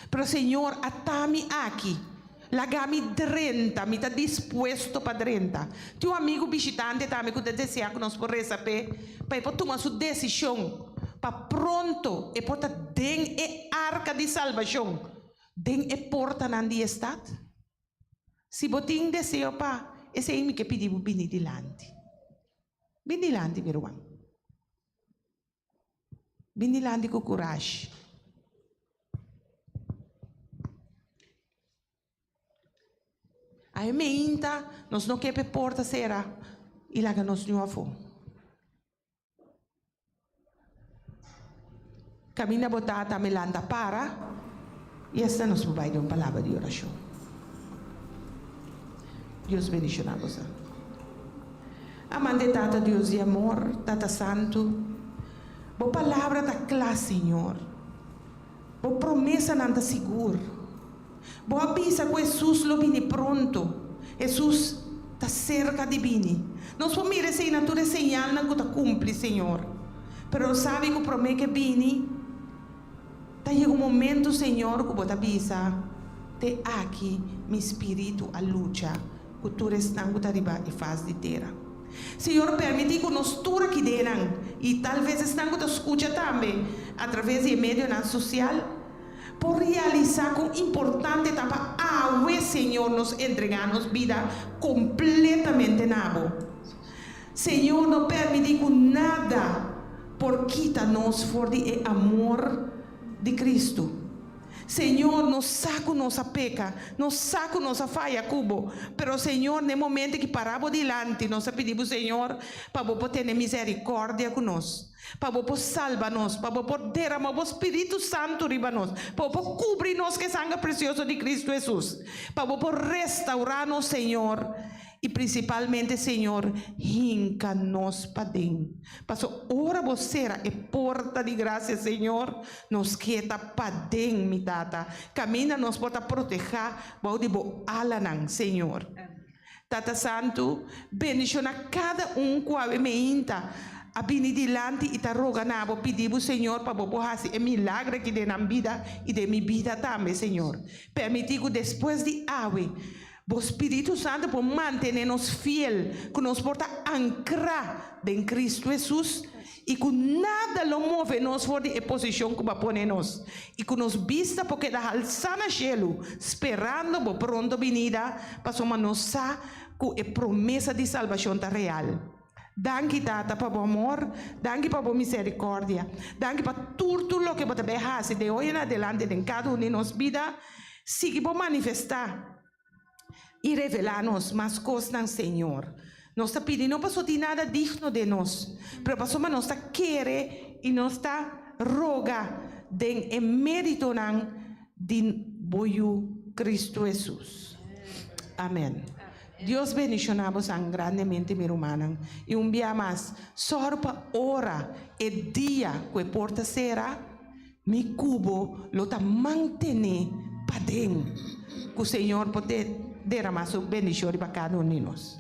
pero Señor ata mi aki, laga mi drenta, mi ta dispuesto pa drenta. Tin un amigu bishitante tambe ku ta deseá ku nos por resa p'e, pa e por tuma su desishon pa pronto e por ta den e arka di salbashon, den e portanan di e stat. Si bo tin deseo pa esei mi ke pidi bo bini dilanti. Bin dilanti mi ruman. Bin dilanti ku kurashi. Awe meinta nos no ke pa e porta sera i laga nos niun afó. Kaminda bo tata mi lanta para i esta nos por bai den un palabra di orashon. Dios bendishoná boso. Amante Tata Dios di amor, Tata Santu, bo palabra ta kla Señor. Bo promesanan ta sigur. Bo a bisa ku Hesus lo bini pronto. Hesus ta serka di bini. Nos por mira esei na tur e señalnan ku ta kumpli, Señor. Pero nos sabi ku promé ku e bini, ta yega un momentu, Señor, ku bo ta bisa, Te aki mi spiritu a lucha ku tur esnan ku ta riba e fas di tera. Señor, permití ku nos tur aki denan, i talves esnan ku ta skucha tambe atraves di e medionan sosial, Por realisá kon importante ta pa awe, Señor, nos entregá nos bida kompletamente na Bo. Señor, no permití ku nada por kita nos for di e amor di Cristo. Señor, nos sa ku nos a peka, nos sa ku nos a faya ku Bo, pero Señor, na e momento ki pará Bo dilanti, nos a pidi Bo, Señor, pa Bo por tene misericordia ku nos. Pa bo por salba nos, pa bo por derama bo Spiritu Santu riba nos, pa bo por kubri nos ku e sanger presioso di Kristu Hesus, pa bo por restaurá nos, Señor, i prinsipalmente, Señor, hinka nos paden. Paso ora bo sera e porta di grasia, Señor, nos keda paden, mi Tata, kaminda nos por ta protehá bou di bo alanan, Señor. Tata Santu, bendiciona cada un cu awe meinta a bini dilanti y ta roga na Bo, pidi Bo, Señor, pa Bo por haci e milagro aki den nan bida y den mi bida tambe, Señor. Permiti cu despues di awe, Bo Spiritu Santu por mantene nos fiel, cu nos por ta ancra den Cristo Jesus y cu nada lo move nos for di e posicion cu Bo a pone nos, y cu nos bista por keda halsa na shelu, sperando Bo pronto binida, pasobra nos sa cu e promesa di salbacion ta real. Danki, Tata, pa Bo amor, danki pa Bo misericordia, danki pa tur tur loke Bo ta bay haci de hoy en adelante den cada un di nos bida. Sigui Bo manifesta i revelá nos mas kosnan, Señor. Nos ta pidi no pasobra tin nada digno den nos, pero pasobra nos ta kere i nos ta roga den e méritonan di Bo Yu, Cristo Hesus. Amèn. Dios bendishoná bosan grandemente, mi rumannan. I un bia mas, sòru pa ora e dia ku e porta sera, Mi ku bo lo ta mantené paden ku Señor por derama su bendicion riba kada un di nos.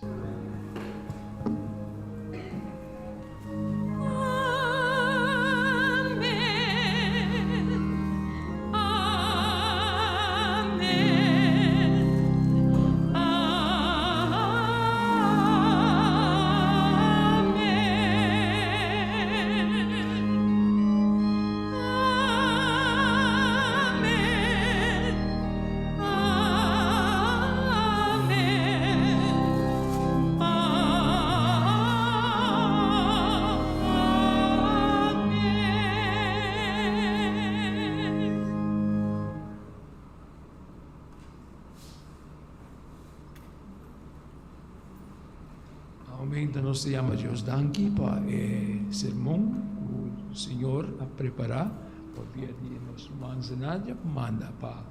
Awe nos ta yama Dios danki pa e sermon ku Señor a prepará pa via di nos ruman Zenadia manda pa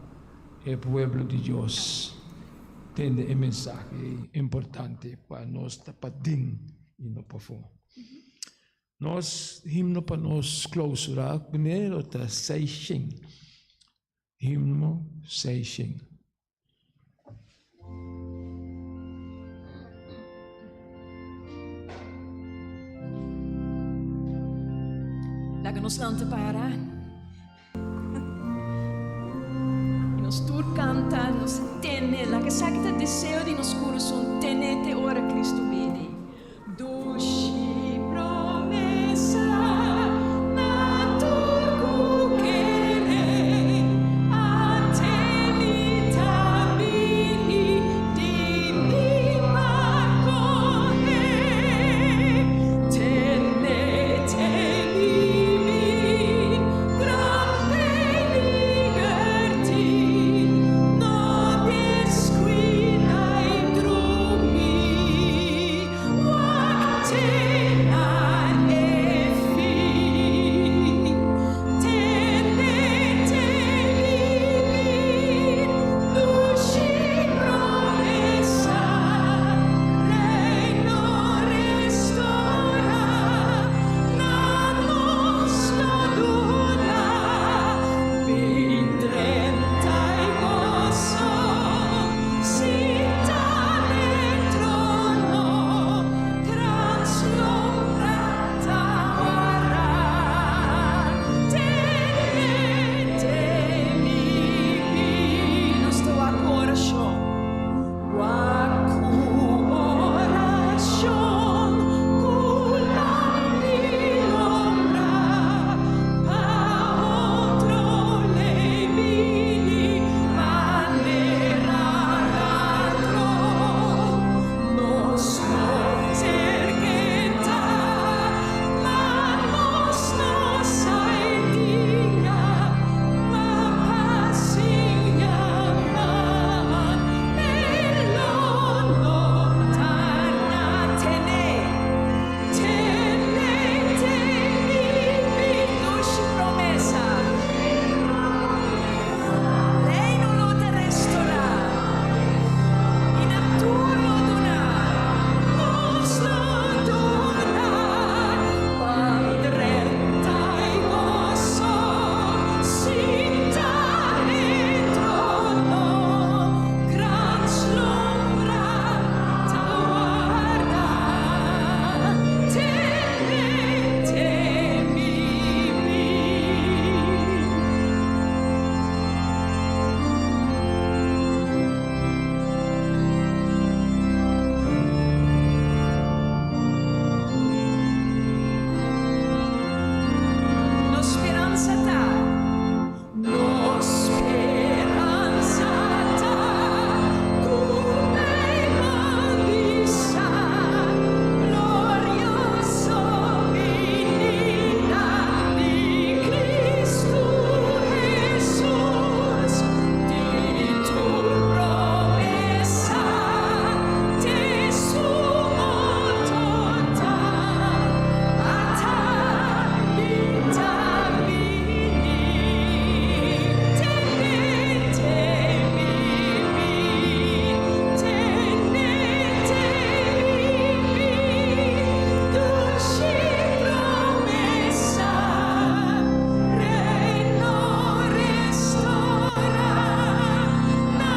e pueblo di Dios tende e mensahe importante pa nos ta paden i no pafó. Nos himno pa nos klousurá kuné lo ta 600. Himno 600. Laga nos lanta para. I nos tur kanta, nos tene, laga esaki ta deseo di nos kurason, tene te ora Kristu bini. Dushi promesa na tur ku kere, Atemi ta bini di mi pa kohe. Tene te mi gran peliger tin, no deskuida i drumi. Wak te na e fin. Tene te mi dushi promesa, Reino restorá na nos lo duna. Bin drenta i goso, sinta n'e trono, krans lombra ta warda. Tene te mi nos ta wak ku orashon. Wak ku orashon, ku lampi lombra, pa otro lei bini, manera ladron. Nos no serketa, ma nos no sa e dia, ma pa siña man, e lo no tarda. Tene, tene, te mi dushi promesa. Reino lo ta restorá. I na tur lo duna. Nos lo duna. Ban drenta i goso, sinta n'e trono, krans lombra ta warda. Tene te mi bin. Nos speransa ta, nos speransa ta, ku Beibel bisa, glorioso binida di Kristu Hesus, di tur promesa, te sumo total, ata mi ta bini, tene te mi bin, tene te mi bin, dushi promesa, Reino restorá, na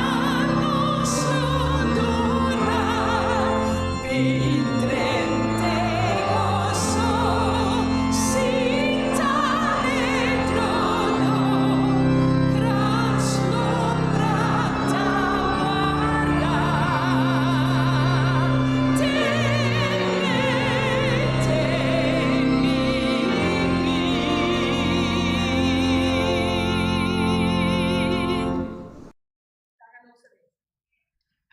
nos lo duna, bin drenta i goso, sinta n'e trono, krans lombra ta warda. Tene te mi bin. Laga nos resa.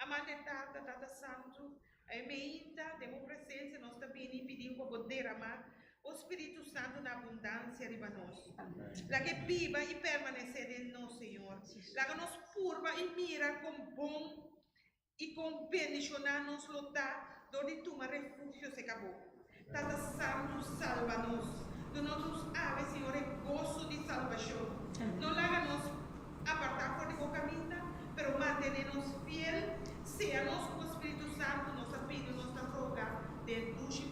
Amante Tata, Tata Santu, awe meinta den bo presensia nos ta bini pidi pa bo derama bo Spiritu Santu na abundansia riba nos. Laga e biba i permanesé den nos, Señor. Laga nos purba i mira kon bon i kon bendishoná nos lo ta. Dor di tuma refugio serka Bo. Tata Santu, salba nos. Duna nos awe, Señor, e goso di salbashon. No laga nos apartá for di Bo kaminda, pero mantené nos fiel. Sea nos ku Bo Spiritu Santu, nos ta pidi, nos ta roga den dushi.